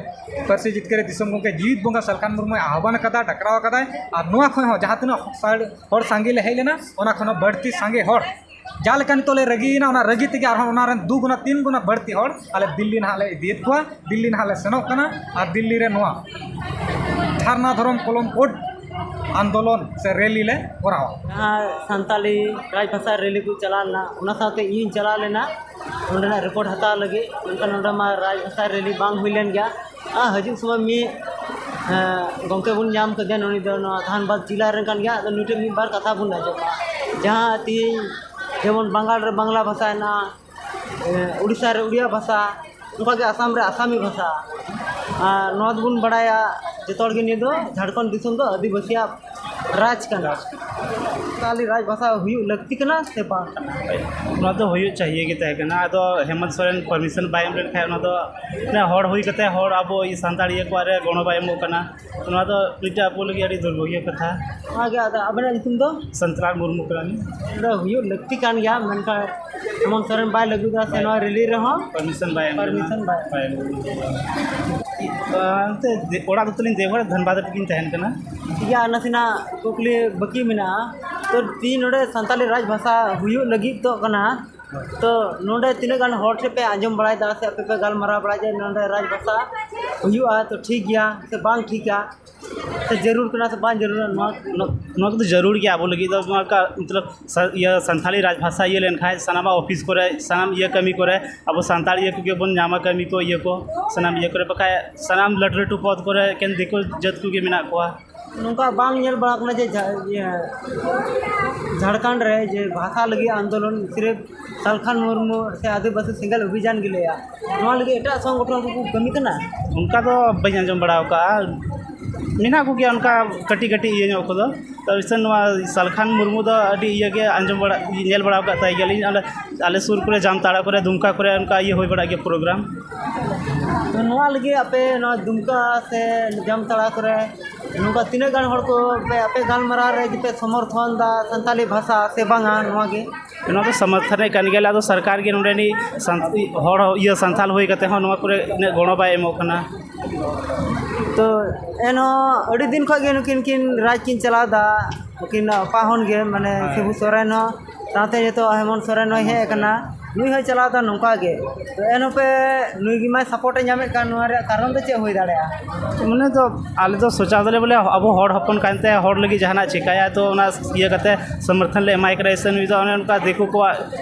ᱯᱟᱹᱨᱥᱤ ᱡᱤᱛᱠᱟᱹᱨᱤ ᱫᱤᱥᱚᱢ ᱜᱚᱢᱠᱮ ᱡᱤᱣᱤᱫ ᱵᱚᱸᱜᱟ ᱥᱟᱞᱠᱷᱟᱱ ᱢᱩᱨᱢᱩᱭ ᱟᱦᱵᱟᱱ ᱟᱠᱟᱫᱟ, ᱰᱟᱠᱨᱟᱣ ᱟᱠᱟᱫᱟᱭ᱾ ᱟᱨ ᱱᱚᱣᱟ ᱠᱷᱚᱱ ᱦᱚᱸ ᱡᱟᱦᱟᱸ ᱛᱤᱱᱟᱹᱜ ᱦᱚᱲ ᱥᱟᱸᱜᱮ ᱞᱮ ᱦᱮᱡ ᱞᱮᱱᱟ, ᱚᱱᱟ ᱠᱷᱚᱱ ᱦᱚᱸ ᱵᱟᱹᱲᱛᱤ ᱥᱟᱸᱜᱮ ᱦᱚᱲ ᱡᱟᱦᱟᱸ ᱞᱮᱠᱟ ᱱᱤᱛᱚᱜ ᱞᱮ ᱨᱟᱹᱜᱤᱭᱮᱱᱟ, ᱚᱱᱟ ᱨᱟᱹᱜᱤ ᱛᱮᱜᱮ ᱟᱨᱦᱚᱸ ᱚᱱᱟ ᱨᱮᱱ ᱫᱩ ᱜᱩᱱᱟ, ᱛᱤᱱ ᱜᱩᱱᱟ ᱵᱟᱹᱲᱛᱤ ᱦᱚᱲ ᱟᱞᱮ ᱫᱤᱞᱞᱤ ᱱᱟᱦᱟᱜ ᱞᱮ ᱤᱫᱤᱭᱮᱫ ᱠᱚᱣᱟ᱾ ᱫᱤᱞᱞᱤ ᱱᱟᱦᱟᱜ ᱞᱮ ᱥᱮᱱᱚᱜ ᱠᱟᱱᱟ ᱟᱨ ᱫᱤᱞᱞᱤ ᱨᱮ ᱱᱚᱣᱟ ᱥᱟᱨᱱᱟ ᱫᱷᱚᱨᱚᱢ ᱠᱚᱞᱚᱢ ᱠᱳᱰ ᱟᱱᱫᱳᱞᱚᱱ ᱥᱮ ᱨᱮᱞᱤ ᱞᱮ ᱠᱚᱨᱟᱣᱟ᱾ ᱡᱟᱦᱟᱸ ᱥᱟᱱᱛᱟᱞᱤ ᱨᱟᱡᱽ ᱵᱷᱟᱥᱟ ᱨᱮᱞᱤ ᱠᱚ ᱪᱟᱞᱟᱣ ᱞᱮᱱᱟ, ᱚᱱᱟ ᱥᱟᱶᱛᱮ ᱤᱧ ᱪᱟᱞᱟᱣ ᱞᱮᱱᱟ ᱱᱚᱸᱰᱮᱱᱟᱜ ᱨᱤᱯᱳᱨᱴ ᱦᱟᱛᱟᱣ ᱞᱟᱹᱜᱤᱫ, ᱢᱮᱱᱠᱷᱟᱱ ᱱᱚᱸᱰᱮ ᱢᱟ ᱨᱟᱡᱽ ᱵᱷᱟᱥᱟ ᱨᱮᱞᱤ ᱵᱟᱝ ᱦᱩᱭ ᱞᱮᱱ ᱜᱮᱭᱟ᱾ ᱟᱨ ᱦᱤᱡᱩᱜ ᱥᱚᱢᱚᱭ ᱢᱤᱫ, ᱮᱸ, ᱜᱚᱢᱠᱮ ᱵᱚᱱ ᱧᱟᱢ ᱠᱮᱫᱮᱭᱟ, ᱱᱩᱭ ᱫᱚ ᱱᱚᱣᱟ ᱫᱷᱟᱱᱵᱟᱫᱽ ᱡᱮᱞᱟ ᱨᱮᱱ ᱠᱟᱱ ᱜᱮᱭᱟ᱾ ᱟᱫᱚ ᱱᱩᱭ ᱴᱷᱮᱱ ᱢᱤᱫ ᱵᱟᱨ ᱠᱟᱛᱷᱟ ᱵᱚᱱ ᱟᱸᱡᱚᱢᱟ᱾ ᱡᱟᱦᱟᱸ ᱛᱮᱦᱮᱧ ᱡᱮᱢᱚᱱ ᱵᱟᱝᱜᱟᱞ ᱨᱮ ᱵᱟᱝᱞᱟ ᱵᱷᱟᱥᱟ ᱦᱮᱱᱟᱜᱼᱟ, ᱮᱸ, ᱩᱲᱤᱥᱥᱟ ᱨᱮ ᱩᱲᱤᱭᱟ ᱵᱷᱟᱥᱟ, ᱚᱱᱠᱟᱜᱮ ᱟᱥᱟᱢ ᱨᱮ ᱟᱥᱟᱢᱤ ᱵᱷᱟᱥᱟ᱾ ᱟᱨ ᱱᱚᱣᱟ ᱫᱚᱵᱚᱱ ᱵᱟᱲᱟᱭᱟ ᱡᱚᱛᱚ ᱦᱚᱲ ᱜᱮ, ᱱᱤᱭᱟᱹ ᱫᱚ ᱡᱷᱟᱲᱠᱷᱚᱸᱰ ᱫᱤᱥᱚᱢ ᱫᱚ ᱟᱹᱫᱤᱵᱟᱹᱥᱤᱭᱟᱜ ᱨᱟᱡᱽ ᱠᱟᱱᱟ᱾ ᱥᱟᱱᱛᱟᱞᱤ ᱨᱟᱡᱽ ᱵᱷᱟᱥᱟ ᱦᱩᱭᱩᱜ ᱞᱟᱹᱠᱛᱤ ᱠᱟᱱᱟ ᱥᱮ ᱵᱟᱝ ᱠᱟᱱᱟ? ᱱᱚᱣᱟ ᱫᱚ ᱦᱩᱭᱩᱜ ᱪᱟᱦᱤᱭᱮ ᱜᱮ ᱛᱟᱦᱮᱸ ᱠᱟᱱᱟ᱾ ᱟᱫᱚ ᱦᱮᱢᱚᱱᱛ ᱥᱚᱨᱮᱱ ᱯᱟᱨᱢᱤᱥᱚᱱ ᱵᱟᱭ ᱮᱢ ᱞᱮᱱᱠᱷᱟᱱ, ᱚᱱᱟ ᱫᱚ, ᱢᱟᱱᱮ, ᱦᱚᱲ ᱦᱩᱭ ᱠᱟᱛᱮ ᱦᱚᱲ ᱟᱵᱚ ᱥᱟᱱᱛᱟᱲᱤᱭᱟᱹ ᱠᱚᱣᱟᱜ ᱨᱮ ᱜᱚᱲᱚ ᱵᱟᱭ ᱮᱢᱚᱜ ᱠᱟᱱᱟ᱾ ᱱᱚᱣᱟ ᱫᱚ ᱢᱤᱫᱴᱮᱱ ᱟᱵᱚ ᱞᱟᱹᱜᱤᱫ ᱟᱹᱰᱤ ᱫᱩᱨᱵᱷᱟᱜᱽᱭᱚ ᱠᱟᱛᱷᱟ᱾ ᱚᱱᱟᱜᱮ᱾ ᱟᱫᱚ ᱟᱵᱮᱱᱟᱜ ᱧᱩᱛᱩᱢ ᱫᱚ? ᱥᱟᱱᱛᱟᱲ ᱢᱩᱨᱢᱩ ᱠᱟᱱᱟᱞᱤᱧ᱾ ᱱᱚᱰᱮ ᱦᱩᱭᱩᱜ ᱞᱟᱹᱠᱛᱤ ᱠᱟᱱ ᱜᱮᱭᱟ, ᱢᱮᱱᱠᱷᱟᱱ ᱦᱮᱢᱚᱱᱛ ᱥᱚᱨᱮᱱ ᱵᱟᱭ ᱞᱟᱹᱜᱩ ᱫᱟ ᱥᱮ ᱵᱟᱭ᱾ ᱱᱚᱣᱟ ᱨᱮᱞᱤ ᱨᱮᱦᱚᱸ ᱯᱟᱨᱢᱤᱥᱚᱱ ᱵᱟᱭ ᱮᱢ ᱞᱮᱱᱟ᱾ ᱯᱟᱨᱢᱤᱥᱚᱱ ᱵᱟᱭ᱾ ᱵᱟᱭ ᱮᱢ ᱞᱮᱱᱟ᱾ ᱟᱨ ᱚᱱᱛᱮ ᱫᱮ-, ᱚᱲᱟᱜ ᱫᱚ ᱛᱟᱹᱞᱤᱧ ᱫᱮᱣᱜᱷᱚᱨ, ᱫᱷᱟᱱᱵᱟᱫᱽ ᱨᱮᱜᱮᱞᱤᱧ ᱛᱟᱦᱮᱱ ᱠᱟᱱᱟ᱾ ᱴᱷᱤᱠ ᱜᱮᱭᱟ, ᱟᱨ ᱱᱟᱥᱮᱱᱟᱜ ᱠᱩᱠᱞᱤ ᱵᱟᱹᱠᱤ ᱢᱮᱱᱟᱜᱼᱟ᱾ ᱛᱚ ᱛᱤᱦᱤᱧ ᱱᱚᱰᱮ ᱥᱟᱱᱛᱟᱞᱤ ᱨᱟᱡᱽ ᱵᱷᱟᱥᱟ ᱦᱩᱭᱩᱜ ᱞᱟᱹᱜᱤᱫ ᱛᱚ ᱠᱟᱱᱟ, ᱛᱚ ᱱᱚᱰᱮ ᱛᱤᱱᱟᱹᱜ ᱜᱟᱱ ᱦᱚᱲ ᱴᱷᱮᱱ ᱯᱮ ᱟᱸᱡᱚᱢ ᱵᱟᱲᱟᱭᱮᱫᱟ ᱥᱮ ᱟᱯᱮ ᱯᱮ ᱜᱟᱞᱢᱟᱨᱟᱣ ᱵᱟᱲᱟᱭᱮᱫᱟ ᱱᱚᱰᱮ ᱨᱟᱡᱽ ᱵᱷᱟᱥᱟ ᱦᱩᱭᱩᱜᱼᱟ ᱛᱚ ᱴᱷᱤᱠ ᱜᱮᱭᱟ ᱥᱮ ᱵᱟᱝ ᱴᱷᱤᱠᱟ, ᱥᱮ ᱡᱟᱹᱨᱩᱲ ᱠᱟᱱᱟ ᱥᱮ ᱵᱟᱝ ᱡᱟᱹᱨᱩᱲᱟ? ᱱᱚᱣᱟ ᱱᱚᱣᱟ ᱠᱚᱫᱚ ᱡᱟᱹᱨᱩᱲ ᱜᱮᱭᱟ ᱟᱵᱚ ᱞᱟᱹᱜᱤᱫ ᱫᱚ᱾ ᱱᱚᱣᱟ ᱠᱟ- ᱢᱚᱛᱞᱚᱵ ᱥᱟ- ᱤᱭᱟᱹ ᱥᱟᱱᱛᱟᱲᱤ ᱨᱟᱡᱽ ᱵᱷᱟᱥᱟ ᱤᱭᱟᱹ ᱞᱮᱱᱠᱷᱟᱱ ᱥᱟᱱᱟᱢᱟᱜ ᱚᱯᱷᱤᱥ ᱠᱚᱨᱮ, ᱥᱟᱱᱟᱢ ᱤᱭᱟᱹ ᱠᱟᱹᱢᱤ ᱠᱚᱨᱮ ᱟᱵᱚ ᱥᱟᱱᱛᱟᱲ ᱤᱭᱟᱹ ᱠᱚᱜᱮ ᱵᱚᱱ ᱧᱟᱢᱟ, ᱠᱟᱹᱢᱤ ᱠᱚ ᱤᱭᱟᱹ ᱠᱚ ᱥᱟᱱᱟᱢ ᱤᱭᱟᱹ ᱠᱚᱨᱮ᱾ ᱵᱟᱠᱷᱟᱡ ᱥᱟᱱᱟᱢ ᱞᱟᱹᱴᱩ ᱞᱟᱹᱴᱩ ᱯᱚᱫᱽ ᱠᱚᱨᱮ ᱮᱠᱮᱱ ᱫᱤᱠᱩ ᱡᱟᱹᱛ ᱠᱚᱜᱮ ᱢᱮᱱᱟᱜ ᱠᱚᱣᱟ᱾ ᱱᱚᱝᱠᱟ ᱵᱟᱝ ᱧᱮᱞ ᱵᱟᱲᱟ ᱠᱟᱱᱟ ᱡᱮ ᱡᱷᱟ- ᱤᱭᱟᱹ, ᱡᱷᱟᱲᱠᱷᱚᱸᱰ ᱨᱮ ᱡᱮ ᱵᱷᱟᱥᱟ ᱞᱟᱹᱜᱤᱫ ᱟᱱᱫᱳᱞᱚᱱ ᱥᱤᱨᱤᱯ ᱥᱟᱞᱠᱷᱟᱱ ᱢᱩᱨᱢᱩ ᱥᱮ ᱟᱹᱫᱤᱵᱟᱹᱥᱤ ᱥᱮᱸᱜᱮᱞ ᱚᱵᱷᱤᱡᱟᱱ ᱜᱮ ᱞᱟᱹᱭᱟ, ᱱᱚᱣᱟ ᱞᱟᱹᱜᱤᱫ ᱮᱴᱟᱜ ᱥᱚᱝᱜᱚᱴᱷᱚᱱ ᱠᱚᱠᱚ ᱠᱟᱹᱢᱤ ᱠᱟᱱᱟ? ᱚᱱᱠᱟ ᱫᱚ ᱵᱟᱹᱧ ᱟᱸᱡᱚᱢ ᱵᱟᱲᱟ ᱟᱠᱟᱫᱼᱟ᱾ ᱢᱮᱱᱟᱜ ᱠᱚᱜᱮᱭᱟ ᱚᱱᱠᱟ ᱠᱟᱹᱴᱤᱡ ᱠᱟᱹᱴᱤᱡ ᱤᱭᱟᱹ ᱧᱚᱜ ᱠᱚᱫᱚ᱾ ᱛᱚ ᱤᱥᱟᱹᱱ ᱱᱚᱣᱟ ᱥᱟᱞᱠᱷᱟᱱ ᱢᱩᱨᱢᱩ ᱫᱚ ᱟᱹᱰᱤ ᱤᱭᱟᱹ ᱜᱮ ᱟᱸᱡᱚᱢ ᱵᱟᱲᱟ, ᱧᱮᱞ ᱵᱟᱲᱟ ᱟᱠᱟᱫ ᱛᱟᱭ ᱜᱮᱭᱟᱞᱤᱧ᱾ ᱚᱸᱰᱮ ᱟᱞᱮ ᱥᱩᱨ ᱠᱚᱨᱮ ᱡᱟᱢᱛᱟᱲᱟ ᱠᱚᱨᱮ, ᱫᱩᱢᱠᱟ ᱠᱚᱨᱮ ᱚᱱᱠᱟ ᱤᱭᱟᱹ ᱦᱩᱭ ᱵᱟᱲᱟᱜ ᱜᱮᱭᱟ ᱯᱨᱳᱜᱨᱟᱢ᱾ ᱛᱚ ᱱᱚᱣᱟ ᱞᱟᱹᱜᱤᱫ ᱟᱯᱮ ᱱᱚᱣᱟ ᱫᱩᱢᱠᱟ ᱥᱮ ᱡᱟᱢᱛᱟᱲᱟ ᱠᱚᱨᱮ ᱱᱚᱝᱠᱟ ᱛᱤᱱᱟᱹᱜ ᱜᱟᱱ ᱦᱚᱲ ᱠᱚ ᱯᱮ, ᱟᱯᱮ ᱜᱟᱞᱢᱟᱨᱟᱣ ᱨᱮ ᱡᱮ ᱯᱮ ᱥᱚᱢᱚᱨᱛᱷᱚᱱ ᱫᱟ ᱥᱟᱱᱛᱟᱞᱤ ᱵᱷᱟᱥᱟ ᱥᱮ ᱵᱟᱝᱟ ᱱᱚᱣᱟ ᱜᱮ? ᱱᱚᱣᱟ ᱫᱚ ᱥᱚᱢᱚᱨᱛᱷᱚᱱ ᱨᱮ ᱠᱟᱱ ᱜᱮᱭᱟᱞᱮ᱾ ᱟᱫᱚ ᱥᱚᱨᱠᱟᱨ ᱜᱮ ᱱᱚᱰᱮᱱᱤᱡ ᱥᱟᱱ- ᱦᱚᱲ ᱤᱭᱟᱹ ᱥᱟᱱᱛᱟᱞ ᱦᱩᱭ ᱠᱟᱛᱮ ᱦᱚᱸ ᱱᱚᱣᱟ ᱠᱚᱨᱮ ᱩᱱᱟᱹᱜ ᱜᱚᱲᱚ ᱵᱟᱭ ᱮᱢᱚᱜ ᱠᱟᱱᱟ᱾ ᱛᱚ ᱮᱱᱦᱚᱸ ᱟᱹᱰᱤ ᱫᱤᱱ ᱠᱷᱚᱱ ᱜᱮ ᱱᱩᱠᱤᱱ ᱠᱤᱱ ᱨᱟᱡᱽ ᱠᱤᱱ ᱪᱟᱞᱟᱣ ᱮᱫᱟ, ᱩᱱᱠᱤᱱ ᱚᱯᱟ ᱦᱚᱱ ᱜᱮ, ᱢᱟᱱᱮ ᱦᱮᱸ᱾ ᱥᱤᱵᱩ ᱥᱚᱨᱮᱱ ᱦᱚᱸ ᱥᱟᱶᱛᱮ ᱱᱤᱛᱚᱜ ᱦᱮᱢᱚᱱᱛ ᱥᱚᱨᱮᱱ ᱦᱚᱸᱭ ᱦᱮᱡ ᱟᱠᱟᱱᱟ, ᱱᱩᱭ ᱦᱚᱸᱭ ᱪᱟᱞᱟᱣ ᱮᱫᱟ ᱱᱚᱝᱠᱟ ᱜᱮ᱾ ᱛᱚ ᱮᱱᱦᱚᱸ ᱯᱮ ᱱᱩᱭ ᱜᱮ ᱢᱟᱭ ᱥᱟᱯᱳᱨᱴ ᱮ ᱧᱟᱢᱮᱫ ᱠᱟᱱ, ᱱᱚᱣᱟ ᱨᱮᱭᱟᱜ ᱠᱟᱨᱚᱱ ᱫᱚ ᱪᱮᱫ ᱦᱩᱭ ᱫᱟᱲᱮᱭᱟᱜᱼᱟ? ᱢᱟᱱᱮ ᱫᱚ ᱟᱞᱮ ᱫᱚ ᱥᱚᱪᱟᱣ ᱫᱟᱞᱮ ᱵᱚᱞᱮ ᱟᱵᱚ ᱦᱚᱲ ᱦᱚᱯᱚᱱ ᱠᱟᱱᱛᱮ ᱦᱚᱲ ᱞᱟᱹᱜᱤᱫ ᱡᱟᱦᱟᱱᱟᱜ ᱪᱤᱠᱟᱭᱟ, ᱛᱚ ᱚᱱᱟ ᱤᱭᱟᱹ ᱠᱟᱛᱮ ᱥᱚᱢᱚᱨᱛᱷᱚᱱ ᱞᱮ ᱮᱢᱟᱭ ᱠᱟᱱᱟ᱾ ᱥᱮ ᱱᱩᱭ ᱫᱚ ᱚᱱᱮ ᱚᱱᱠᱟ ᱫᱤᱠᱩ ᱠᱚᱣᱟᱜ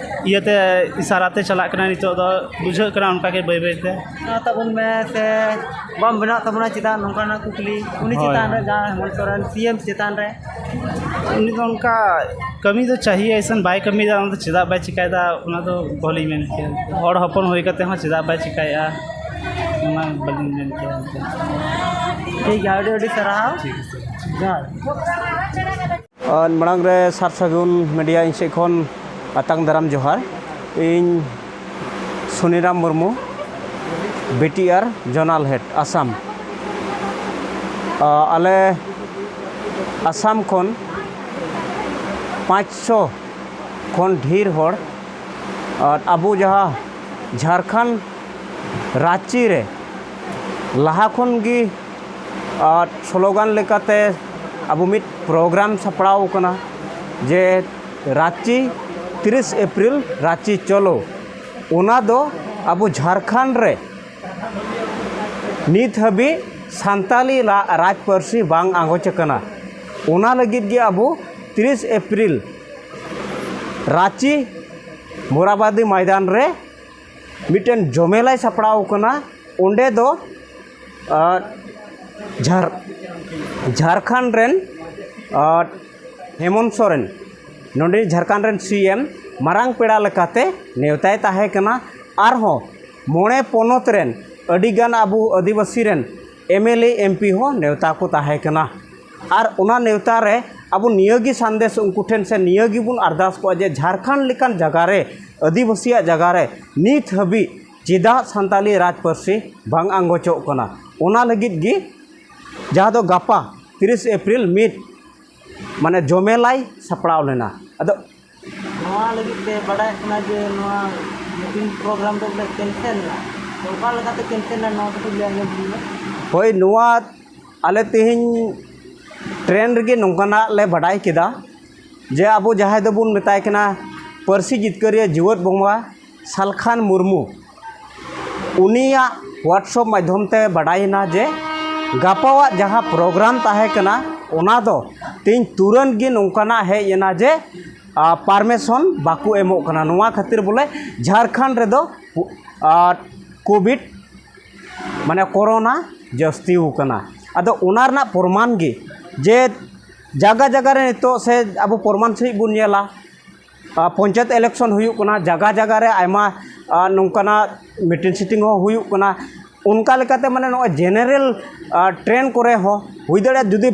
ᱤᱭᱟᱹᱛᱮ ᱤᱥᱟᱨᱟ ᱛᱮ ᱪᱟᱞᱟᱜ ᱠᱟᱱᱟ, ᱱᱤᱛᱚᱜ ᱫᱚ ᱵᱩᱡᱷᱟᱹᱜ ᱠᱟᱱᱟ ᱚᱱᱠᱟ ᱜᱮ ᱵᱟᱹᱭ ᱵᱟᱹᱭ ᱛᱮ᱾ ᱵᱮᱱᱟᱣ ᱛᱟᱵᱚᱱ ᱢᱮ ᱥᱮ ᱵᱟᱢ ᱵᱮᱱᱟᱣ ᱛᱟᱵᱚᱱᱟ, ᱪᱮᱫᱟᱜ ᱱᱚᱝᱠᱟᱱᱟᱜ ᱠᱩᱠᱞᱤ ᱩᱱᱤ ᱦᱳᱭ, ᱪᱮᱛᱟᱱ ᱨᱮ, ᱦᱳᱭ᱾ ᱡᱟᱦᱟᱸ ᱦᱮᱢᱚᱱᱛ ᱥᱚᱨᱮᱱ ᱥᱤ ᱮᱢ ᱪᱮᱛᱟᱱ ᱨᱮ? ᱩᱱᱤ ᱫᱚ ᱚᱱᱠᱟ ᱠᱟᱹᱢᱤ ᱫᱚ ᱪᱟᱹᱦᱤᱭᱮ ᱤᱥᱟᱹᱱ ᱵᱟᱭ ᱠᱟᱹᱢᱤᱭᱮᱫᱟ, ᱚᱱᱟ ᱫᱚ ᱪᱮᱫᱟᱜ ᱵᱟᱭ ᱪᱤᱠᱟᱭᱮᱫᱟ, ᱚᱱᱟ ᱫᱚ ᱵᱟᱹᱞᱤᱧ ᱢᱮᱱ ᱠᱮᱭᱟ᱾ ᱦᱚᱲ ᱦᱚᱯᱚᱱ ᱦᱩᱭ ᱠᱟᱛᱮ ᱦᱚᱸ ᱪᱮᱫᱟᱜ ᱵᱟᱭ ᱪᱤᱠᱟᱭᱮᱫᱼᱟ, ᱚᱱᱟ ᱵᱟᱹᱞᱤᱧ ᱢᱮᱱ ᱠᱮᱭᱟ᱾ ᱴᱷᱤᱠ ᱜᱮᱭᱟ, ᱟᱹᱰᱤ ᱟᱹᱰᱤ ᱥᱟᱨᱦᱟᱣ᱾ ᱴᱷᱤᱠ ᱟᱪᱷᱮ᱾ ᱡᱚᱦᱟᱨ᱾ ᱟᱨ ᱢᱟᱲᱟᱝ ᱨᱮ ᱥᱟᱨ ᱥᱟᱹᱜᱩᱱ ᱢᱤᱰᱤᱭᱟ ᱤᱧ ᱥᱮᱫ ᱠᱷᱚᱱ ᱟᱛᱟᱝ ᱫᱟᱨᱟᱢ ᱡᱚᱦᱟᱨ᱾ ᱤᱧ ᱥᱩᱱᱤᱨᱟᱢ ᱢᱩᱨᱢᱩ, ᱵᱤ ᱴᱤ ᱟᱨ ᱡᱳᱱᱟᱞ ᱦᱮᱰ, ᱟᱥᱟᱢ᱾ ᱟ, ᱟᱞᱮ ᱟᱥᱟᱢ ᱠᱷᱚᱱ ᱯᱟᱸᱪᱥᱚ ᱠᱷᱚᱱ ᱰᱷᱮᱨ ᱦᱚᱲ, ᱟᱨ ᱟᱵᱚ ᱡᱟᱦᱟᱸ ᱡᱷᱟᱲᱠᱷᱚᱸᱰ ᱨᱟᱸᱪᱤ ᱨᱮ ᱞᱟᱦᱟ ᱠᱷᱚᱱ ᱜᱮ, ᱟᱨ ᱥᱞᱳᱜᱟᱱ ᱞᱮᱠᱟᱛᱮ ᱟᱵᱚ ᱢᱤᱫ ᱯᱨᱳᱜᱨᱟᱢ ᱥᱟᱯᱲᱟᱣ ᱠᱟᱱᱟ, ᱡᱮ ᱨᱟᱸᱪᱤ, ᱛᱤᱨᱤᱥ ᱮᱯᱨᱤᱞ ᱨᱟᱸᱪᱤ ᱪᱚᱞᱚ, ᱚᱱᱟ ᱫᱚ ᱟᱵᱚ ᱡᱷᱟᱲᱠᱷᱚᱸᱰ ᱨᱮ ᱱᱤᱛ ᱦᱟᱹᱵᱤᱡ ᱥᱟᱱᱛᱟᱞᱤ ᱨᱟ- ᱨᱟᱡᱽ ᱯᱟᱹᱨᱥᱤ ᱵᱟᱝ ᱟᱸᱜᱚᱪ ᱟᱠᱟᱱᱟ᱾ ᱚᱱᱟ ᱞᱟᱹᱜᱤᱫ ᱜᱮ ᱟᱵᱚ ᱛᱤᱨᱤᱥ ᱮᱯᱨᱤᱞ ᱨᱟᱸᱪᱤ ᱢᱳᱨᱟᱵᱟᱫᱤ ᱢᱚᱭᱫᱟᱱ ᱨᱮ ᱢᱤᱫᱴᱮᱱ ᱡᱚᱢᱮᱞᱟᱭ ᱥᱟᱯᱲᱟᱣ ᱠᱟᱱᱟ᱾ ᱚᱸᱰᱮ ᱫᱚ, ᱟᱨ, ᱡᱷᱟᱨ- ᱡᱷᱟᱲᱠᱷᱚᱸᱰ ᱨᱮᱱ, ᱟᱨ, ᱦᱮᱢᱚᱱᱛ ᱥᱚᱨᱮᱱ, ᱱᱚᱰᱮ ᱡᱷᱟᱲᱠᱷᱚᱸᱰ ᱨᱮᱱ ᱥᱤ ᱮᱢ, ᱢᱟᱨᱟᱝ ᱯᱮᱲᱟ ᱞᱮᱠᱟᱛᱮ ᱱᱮᱣᱛᱟᱭ ᱛᱟᱦᱮᱸ ᱠᱟᱱᱟ᱾ ᱟᱨᱦᱚᱸ ᱢᱚᱬᱮ ᱯᱚᱱᱚᱛ ᱨᱮᱱ ᱟᱹᱰᱤᱜᱟᱱ ᱟᱵᱚ ᱟᱹᱫᱤᱵᱟᱹᱥᱤ ᱨᱮᱱ M L A, M P ᱦᱚᱸ ᱱᱮᱣᱛᱟ ᱠᱚ ᱛᱟᱦᱮᱸ ᱠᱟᱱᱟ᱾ ᱟᱨ ᱚᱱᱟ ᱱᱮᱣᱛᱟ ᱨᱮ ᱟᱵᱚ ᱱᱤᱭᱟᱹ ᱜᱮ ᱥᱟᱸᱫᱮᱥ ᱩᱱᱠᱩ ᱴᱷᱮᱱ ᱥᱮ ᱱᱤᱭᱟᱹ ᱜᱮᱵᱚᱱ ᱟᱨᱫᱟᱥ ᱠᱚᱣᱟ ᱡᱮ ᱡᱷᱟᱲᱠᱷᱚᱸᱰ ᱞᱮᱠᱟᱱ ᱡᱟᱭᱜᱟ ᱨᱮ, ᱟᱹᱫᱤᱵᱟᱹᱥᱤᱭᱟᱜ ᱡᱟᱭᱜᱟ ᱨᱮ ᱱᱤᱛ ᱦᱟᱹᱵᱤᱡ ᱪᱮᱫᱟᱜ ᱥᱟᱱᱛᱟᱞᱤ ᱨᱟᱡᱽ ᱯᱟᱹᱨᱥᱤ ᱵᱟᱝ ᱟᱸᱜᱚᱪᱚᱜ ᱠᱟᱱᱟ? ᱚᱱᱟ ᱞᱟᱹᱜᱤᱫ ᱜᱮ ᱡᱟᱦᱟᱸ ᱫᱚ ᱜᱟᱯᱟ ᱛᱤᱨᱤᱥ ᱮᱯᱨᱤᱞ ᱢᱤᱫ, ᱢᱟᱱᱮ, ᱡᱚᱢᱮᱞᱟᱭ ᱥᱟᱯᱲᱟᱣ ᱞᱮᱱᱟ᱾ ᱟᱫᱚ ᱱᱚᱣᱟ ᱞᱟᱹᱜᱤᱫ ᱛᱮ ᱵᱟᱰᱟᱭᱚᱜ ᱠᱟᱱᱟ ᱡᱮ ᱱᱚᱣᱟ ᱢᱤᱴᱤᱝ ᱯᱨᱳᱜᱨᱟᱢ ᱫᱚ ᱵᱚᱞᱮ ᱠᱮᱱᱥᱮᱞ ᱮᱱᱟ᱾ ᱛᱚ ᱚᱠᱟ ᱞᱮᱠᱟᱛᱮ ᱠᱮᱱᱥᱮᱞ ᱮᱱᱟ, ᱱᱚᱣᱟ ᱠᱟᱹᱴᱤᱡ ᱞᱟᱹᱭ ᱟᱸᱡᱚᱢ ᱵᱚᱱ ᱢᱮ᱾ ᱦᱳᱭ, ᱱᱚᱣᱟ ᱟᱞᱮ ᱛᱮᱦᱮᱧ ᱴᱨᱮᱱ ᱨᱮᱜᱮ ᱱᱚᱝᱠᱟᱱᱟᱜ ᱞᱮ ᱵᱟᱰᱟᱭ ᱠᱮᱫᱟ ᱡᱮ ᱟᱵᱚ ᱡᱟᱦᱟᱸᱭ ᱫᱚᱵᱚᱱ ᱢᱮᱛᱟᱭ ᱠᱟᱱᱟ ᱯᱟᱹᱨᱥᱤ ᱡᱤᱛᱠᱟᱹᱨᱤᱭᱟᱹ ᱡᱤᱣᱮᱫ ᱵᱚᱸᱜᱟ ᱥᱟᱞᱠᱷᱟᱱ ᱢᱩᱨᱢᱩ, ᱩᱱᱤᱭᱟᱜ WhatsApp ᱢᱟᱫᱽᱫᱷᱚᱢ ᱛᱮ ᱵᱟᱰᱟᱭᱮᱱᱟ ᱡᱮ ᱜᱟᱯᱟᱣᱟᱜ ᱡᱟᱦᱟᱸ ᱯᱨᱳᱜᱨᱟᱢ ᱛᱟᱦᱮᱸ ᱠᱟᱱᱟ, ᱚᱱᱟ ᱫᱚ ᱛᱮᱦᱮᱧ ᱛᱩᱨᱟᱹᱱ ᱜᱮ ᱱᱚᱝᱠᱟᱱᱟᱜ ᱦᱮᱡ ᱮᱱᱟ ᱡᱮ, ᱟ, ᱯᱟᱨᱢᱤᱥᱚᱱ ᱵᱟᱠᱚ ᱮᱢᱚᱜ ᱠᱟᱱᱟ᱾ ᱱᱚᱣᱟ ᱠᱷᱟᱹᱛᱤᱨ ᱵᱚᱞᱮ ᱡᱷᱟᱲᱠᱷᱚᱸᱰ ᱨᱮᱫᱚ, ᱟ, ᱠᱳᱵᱷᱤᱰ, ᱢᱟᱱᱮ, ᱠᱳᱨᱳᱱᱟ ᱡᱟᱹᱥᱛᱤ ᱟᱠᱟᱱᱟ᱾ ᱟᱫᱚ ᱚᱱᱟ ᱨᱮᱱᱟᱜ ᱯᱨᱚᱢᱟᱱ ᱜᱮ ᱡᱮ ᱡᱟᱭᱜᱟ ᱡᱟᱭᱜᱟ ᱨᱮ ᱱᱤᱛᱚᱜ ᱥᱮ ᱟᱵᱚ ᱯᱨᱚᱢᱟᱱ ᱥᱟᱺᱦᱤᱡ ᱵᱚᱱ ᱧᱮᱞᱟ, ᱟ, ᱯᱚᱧᱪᱟᱭᱮᱛ ᱤᱞᱮᱠᱥᱚᱱ ᱦᱩᱭᱩᱜ ᱠᱟᱱᱟ, ᱡᱟᱭᱜᱟ ᱡᱟᱭᱜᱟ ᱨᱮ ᱟᱭᱢᱟ, ᱟ, ᱱᱚᱝᱠᱟᱱᱟᱜ ᱢᱤᱴᱤᱝ ᱥᱤᱴᱤᱝ ᱦᱚᱸ ᱦᱩᱭᱩᱜ ᱠᱟᱱᱟ᱾ ᱚᱱᱠᱟ ᱞᱮᱠᱟᱛᱮ, ᱢᱟᱱᱮ, ᱱᱚᱜᱼᱚᱭ ᱡᱮᱱᱟᱨᱮᱞ, ᱟ, ᱴᱨᱮᱱ ᱠᱚᱨᱮ ᱦᱚᱸ ᱦᱩᱭ ᱫᱟᱲᱮᱭᱟᱜᱼᱟ, ᱡᱩᱫᱤ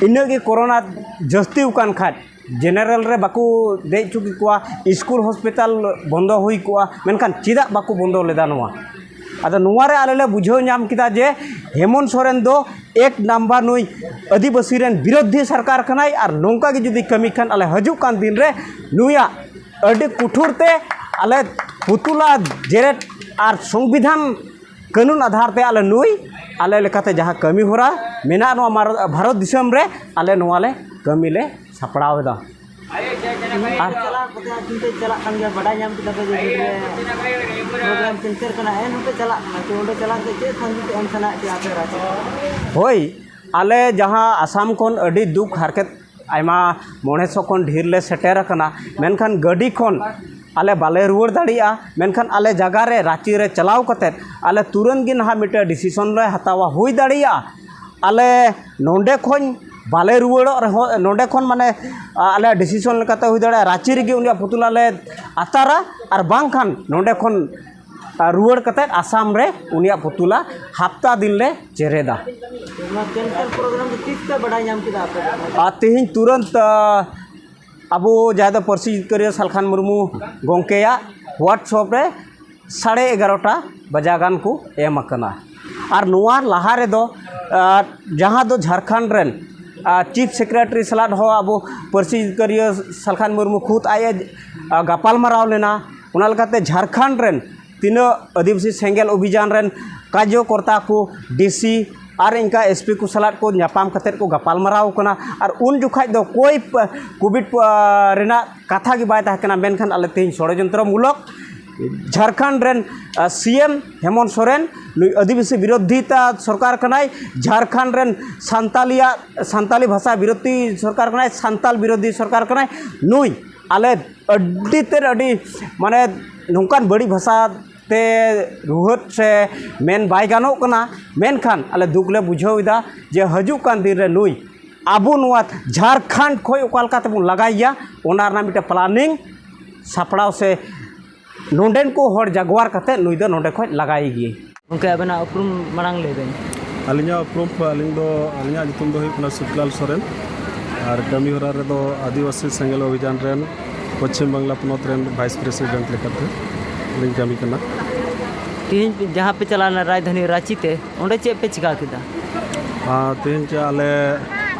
ᱤᱱᱟᱹᱜ ᱜᱮ ᱠᱳᱨᱳᱱᱟ ᱡᱟᱹᱥᱛᱤ ᱟᱠᱟᱱ ᱠᱷᱟᱡ, ᱡᱮᱱᱟᱨᱮᱞ ᱨᱮ ᱵᱟᱠᱚ ᱫᱮᱡ ᱦᱚᱪᱚ ᱠᱮᱠᱚᱣᱟ, ᱥᱠᱩᱞ ᱦᱚᱥᱯᱤᱴᱟᱞ ᱵᱚᱱᱫᱚ ᱦᱩᱭ ᱠᱚᱜᱼᱟ, ᱢᱮᱱᱠᱷᱟᱱ ᱪᱮᱫᱟᱜ ᱵᱟᱠᱚ ᱵᱚᱱᱫᱚ ᱞᱮᱫᱟ ᱱᱚᱣᱟ? ᱟᱫᱚ ᱱᱚᱣᱟ ᱨᱮ ᱟᱞᱮ ᱞᱮ ᱵᱩᱡᱷᱟᱹᱣ ᱧᱟᱢ ᱠᱮᱫᱟ ᱡᱮ ᱦᱮᱢᱚᱱᱛ ᱥᱚᱨᱮᱱ ᱫᱚ ᱮᱠ ᱱᱟᱢᱵᱟᱨ ᱱᱩᱭ ᱟᱹᱫᱤᱵᱟᱹᱥᱤ ᱨᱮᱱ ᱵᱤᱨᱳᱫᱷᱤ ᱥᱚᱨᱠᱟᱨ ᱠᱟᱱᱟᱭ, ᱟᱨ ᱱᱚᱝᱠᱟ ᱜᱮ ᱡᱩᱫᱤ ᱠᱟᱹᱢᱤ ᱠᱷᱟᱱ ᱟᱞᱮ ᱦᱤᱡᱩᱜ ᱠᱟᱱ ᱫᱤᱱ ᱨᱮ ᱱᱩᱭᱟᱜ ᱟᱹᱰᱤ ᱠᱩᱴᱷᱩᱨ ᱛᱮ ᱟᱞᱮ ᱯᱩᱛᱩᱞᱟ ᱡᱮᱨᱮᱫ ᱟᱨ ᱥᱚᱝᱵᱤᱫᱷᱟᱱ ᱠᱟᱹᱱᱩᱱ ᱟᱫᱷᱟᱨ ᱛᱮ ᱟᱞᱮ ᱱᱩᱭ, ᱟᱞᱮ ᱞᱮᱠᱟᱛᱮ ᱡᱟᱦᱟᱸ ᱠᱟᱹᱢᱤ ᱦᱚᱨᱟ ᱢᱮᱱᱟᱜ ᱱᱚᱣᱟ ᱢᱟᱨ-, ᱵᱷᱟᱨᱚᱛ ᱫᱤᱥᱚᱢ ᱨᱮ, ᱟᱞᱮ ᱱᱚᱣᱟ ᱞᱮ ᱠᱟᱹᱢᱤ ᱞᱮ ᱥᱟᱯᱲᱟᱣ ᱮᱫᱟ᱾ ᱤᱧ ᱟᱨ ᱪᱟᱞᱟᱣ ᱠᱟᱛᱮ ᱟᱨ ᱪᱤᱱᱛᱟᱹ ᱪᱟᱞᱟᱜ ᱠᱟᱱ ᱜᱮᱭᱟ, ᱵᱟᱰᱟᱭ ᱧᱟᱢ ᱠᱮᱫᱟ ᱯᱮ ᱡᱮ ᱱᱚᱰᱮ program cancel ᱠᱟᱱᱟ, ᱮᱱ ᱦᱚᱸᱯᱮ ᱪᱟᱞᱟᱜ ᱠᱟᱱᱟ᱾ ᱛᱚ ᱚᱸᱰᱮ ᱪᱟᱞᱟᱣ ᱠᱟᱛᱮ ᱪᱮᱫ ᱥᱟᱱᱫᱮᱥ ᱮᱢ ᱥᱟᱱᱟᱭᱮᱫ ᱯᱮᱭᱟ ᱟᱯᱮ ᱨᱟᱸᱪᱤ? ᱦᱳᱭ, ᱟᱞᱮ ᱡᱟᱦᱟᱸ ᱟᱥᱟᱢ ᱠᱷᱚᱱ ᱟᱹᱰᱤ ᱫᱩᱠ ᱦᱟᱨᱠᱮᱛ, ᱟᱭᱢᱟ ᱢᱚᱬᱮ ᱥᱚ ᱠᱷᱚᱱ ᱰᱷᱮᱨ ᱞᱮ ᱥᱮᱴᱮᱨ ᱟᱠᱟᱱᱟ, ᱢᱮᱱᱠᱷᱟᱱ ᱜᱟᱹᱰᱤ ᱠᱷᱚᱱ ᱟᱞᱮ ᱵᱟᱞᱮ ᱨᱩᱣᱟᱹᱲ ᱫᱟᱲᱮᱭᱟᱜᱼᱟ᱾ ᱢᱮᱱᱠᱷᱟᱱ ᱟᱞᱮ ᱡᱟᱭᱜᱟ ᱨᱮ, ᱨᱟᱸᱪᱤ ᱨᱮ ᱪᱟᱞᱟᱣ ᱠᱟᱛᱮᱫ ᱟᱞᱮ ᱛᱩᱨᱟᱹᱱ ᱜᱮ ᱱᱟᱦᱟᱜ ᱢᱤᱫᱴᱮᱱ decision ᱞᱮ ᱦᱟᱛᱟᱣᱟ᱾ ᱦᱩᱭ ᱫᱟᱲᱮᱭᱟᱜᱼᱟ ᱟᱞᱮ ᱱᱚᱰᱮ ᱠᱷᱚᱱ ᱵᱟᱞᱮ ᱨᱩᱣᱟᱹᱲᱚᱜ ᱨᱮᱦᱚᱸ, ᱱᱚᱰᱮ ᱠᱷᱚᱱ ᱢᱟᱱᱮ, ᱟ, ᱟᱞᱮᱭᱟᱜ decision ᱞᱮᱠᱟᱛᱮ ᱦᱩᱭ ᱫᱟᱲᱮᱭᱟᱜᱼᱟ ᱨᱟᱸᱪᱤ ᱨᱮᱜᱮ ᱩᱱᱤᱭᱟᱜ ᱯᱩᱛᱩᱞᱟ ᱞᱮ ᱟᱛᱟᱨᱟ, ᱟᱨ ᱵᱟᱝᱠᱷᱟᱱ ᱱᱚᱰᱮ ᱠᱷᱚᱱ, ᱟ, ᱨᱩᱣᱟᱹᱲ ᱠᱟᱛᱮᱫ ᱟᱥᱟᱢ ᱨᱮ ᱩᱱᱤᱭᱟᱜ ᱯᱩᱛᱩᱞᱟ ᱦᱟᱯᱛᱟ ᱫᱤᱱ ᱞᱮ ᱪᱮᱨᱮᱫᱟ᱾ ᱱᱚᱣᱟ cancel program ᱫᱚ ᱛᱤᱥ ᱯᱮ ᱵᱟᱰᱟᱭ ᱧᱟᱢ ᱠᱮᱫᱟ ᱟᱯᱮ ᱫᱚ? ᱟᱨ ᱛᱮᱦᱮᱧ ᱛᱩᱨᱟᱹᱱᱛ, ᱟ, ᱟᱵᱚ ᱡᱟᱦᱟᱸᱭ ᱫᱚ ᱯᱟᱹᱨᱥᱤ ᱡᱤᱛᱠᱟᱹᱨᱤᱭᱟᱹ ᱥᱟᱞᱠᱷᱟᱱ ᱢᱩᱨᱢᱩ ᱜᱚᱢᱠᱮᱭᱟᱜ WhatsApp ᱨᱮ ᱥᱟᱲᱮ ᱮᱜᱟᱨᱚᱴᱟ ᱵᱟᱡᱟ ᱜᱟᱱ ᱠᱚ ᱮᱢ ᱟᱠᱟᱱᱟ᱾ ᱟᱨ ᱱᱚᱣᱟ ᱞᱟᱦᱟ ᱨᱮᱫᱚ, ᱟ, ᱡᱟᱦᱟᱸ ᱫᱚ ᱡᱷᱟᱲᱠᱷᱚᱸᱰ ᱨᱮᱱ, ᱟ, chief secretary ᱥᱟᱞᱟᱜ ᱦᱚᱸ ᱟᱵᱚ ᱯᱟᱹᱨᱥᱤ ᱡᱤᱛᱠᱟᱹᱨᱤᱭᱟᱹ ᱥᱟᱞᱠᱷᱟᱱ ᱢᱩᱨᱢᱩ ᱠᱷᱩᱫ ᱟᱡ ᱮ, ᱟ, ᱜᱟᱯᱟᱞᱢᱟᱨᱟᱣ ᱞᱮᱱᱟ᱾ ᱚᱱᱟ ᱞᱮᱠᱟᱛᱮ ᱡᱷᱟᱲᱠᱷᱚᱸᱰ ᱨᱮᱱ ᱛᱤᱱᱟᱹᱜ ᱟᱹᱫᱤᱵᱟᱹᱥᱤ ᱥᱮᱸᱜᱮᱞ ᱚᱵᱷᱤᱡᱟᱱ ᱨᱮᱱ ᱠᱟᱨᱡᱚᱠᱚᱨᱛᱟ ᱠᱚ, DC ᱟᱨ ᱤᱱᱠᱟ SP ᱠᱚ ᱥᱟᱞᱟᱜ ᱠᱚ ᱧᱟᱯᱟᱢ ᱠᱟᱛᱮᱫ ᱠᱚ ᱜᱟᱯᱟᱞᱢᱟᱨᱟᱣ ᱠᱟᱱᱟ᱾ ᱟᱨ ᱩᱱ ᱡᱚᱠᱷᱟᱡ ᱫᱚ ᱠᱚᱭ ᱯ-, COVID ᱯ-, ᱨᱮᱱᱟᱜ ᱠᱟᱛᱷᱟ ᱜᱮ ᱵᱟᱭ ᱛᱟᱦᱮᱸ ᱠᱟᱱᱟ᱾ ᱢᱮᱱᱠᱷᱟᱱ ᱟᱞᱮ ᱛᱮᱦᱮᱧ ᱥᱚᱲᱚᱡᱚᱱᱛᱨᱚ ᱢᱩᱞᱚᱠ ᱡᱷᱟᱲᱠᱷᱚᱸᱰ ᱨᱮᱱ, ᱟ, CM ᱦᱮᱢᱚᱱᱛ ᱥᱚᱨᱮᱱ, ᱱᱩᱭ ᱟᱹᱫᱤᱵᱟᱹᱥᱤ ᱵᱤᱨᱳᱫᱷᱤᱛᱟ ᱥᱚᱨᱠᱟᱨ ᱠᱟᱱᱟᱭ᱾ ᱡᱷᱟᱲᱠᱷᱚᱸᱰ ᱨᱮᱱ ᱥᱟᱱᱛᱟᱞᱤᱭᱟᱜ, ᱥᱟᱱᱛᱟᱞᱤ ᱵᱷᱟᱥᱟ ᱵᱤᱨᱳᱫᱷᱤ ᱥᱚᱨᱠᱟᱨ ᱠᱟᱱᱟᱭ, ᱥᱟᱱᱛᱟᱞ ᱵᱤᱨᱳᱫᱷᱤ ᱥᱚᱨᱠᱟᱨ ᱠᱟᱱᱟᱭ᱾ ᱱᱩᱭ ᱟᱞᱮ ᱟᱹᱰᱤ ᱛᱮᱫ ᱟᱹᱰᱤ, ᱢᱟᱱᱮ, ᱱᱚᱝᱠᱟᱱ ᱵᱟᱹᱲᱤᱡ ᱵᱷᱟᱥᱟ ᱛᱮ ᱨᱩᱦᱮᱫ ᱥᱮ ᱢᱮᱱ ᱵᱟᱭ ᱜᱟᱱᱚᱜ ᱠᱟᱱᱟ᱾ ᱢᱮᱱᱠᱷᱟᱱ ᱟᱞᱮ ᱫᱩᱠ ᱞᱮ ᱵᱩᱡᱷᱟᱹᱣ ᱮᱫᱟ ᱡᱮ ᱦᱤᱡᱩᱜ ᱠᱟᱱ ᱫᱤᱱ ᱨᱮ ᱱᱩᱭ ᱟᱵᱚ ᱱᱚᱣᱟ ᱡᱷᱟᱲᱠᱷᱚᱸᱰ ᱠᱷᱚᱱ ᱚᱠᱟ ᱞᱮᱠᱟ ᱛᱮᱵᱚᱱ ᱞᱟᱜᱟᱭᱮᱭᱟ, ᱚᱱᱟ ᱨᱮᱱᱟᱜ ᱢᱤᱫᱴᱮᱱ planning ᱥᱟᱯᱲᱟᱣ ᱥᱮ ᱱᱚᱰᱮᱱ ᱠᱚ ᱦᱚᱲ ᱡᱟᱜᱣᱟᱨ ᱠᱟᱛᱮ ᱱᱩᱭ ᱫᱚ ᱱᱚᱰᱮ ᱠᱷᱚᱱ ᱞᱟᱜᱟᱭᱮ ᱜᱮ᱾ ᱜᱚᱢᱠᱮ, ᱟᱵᱮᱱᱟᱜ ᱩᱯᱨᱩᱢ ᱢᱟᱲᱟᱝ ᱞᱟᱹᱭ ᱵᱮᱱ᱾ ᱟᱹᱞᱤᱧᱟᱜ ᱩᱯᱨᱩᱢ, ᱟᱹᱞᱤᱧ ᱫᱚ, ᱟᱹᱞᱤᱧᱟᱜ ᱧᱩᱛᱩᱢ ᱫᱚ ᱦᱩᱭᱩᱜ ᱠᱟᱱᱟ ᱥᱩᱠᱞᱟᱞ ᱥᱚᱨᱮᱱ, ᱟᱨ ᱠᱟᱹᱢᱤ ᱦᱚᱨᱟ ᱨᱮᱫᱚ ᱟᱹᱫᱤᱵᱟᱹᱥᱤ ᱥᱮᱸᱜᱮᱞ ᱚᱵᱷᱤᱡᱟᱱ ᱨᱮᱱ ᱯᱚᱪᱷᱤᱢ ᱵᱟᱝᱞᱟ ᱯᱚᱱᱚᱛ ᱨᱮᱱ vice president ᱞᱮᱠᱟᱛᱮ ᱞᱤᱧ ᱠᱟᱹᱢᱤ ᱠᱟᱱᱟ᱾ ᱛᱮᱦᱮᱧ ᱡᱟᱦᱟᱸ ᱯᱮ ᱪᱟᱞᱟᱣ ᱞᱮᱱᱟ ᱨᱟᱡᱽᱫᱷᱟᱱᱤ ᱨᱟᱸᱪᱤ ᱛᱮ, ᱚᱸᱰᱮ ᱪᱮᱫ ᱯᱮ ᱪᱤᱠᱟ ᱠᱮᱫᱟ? ᱟᱨ ᱛᱮᱦᱮᱧ ᱪᱮ ᱟᱞᱮ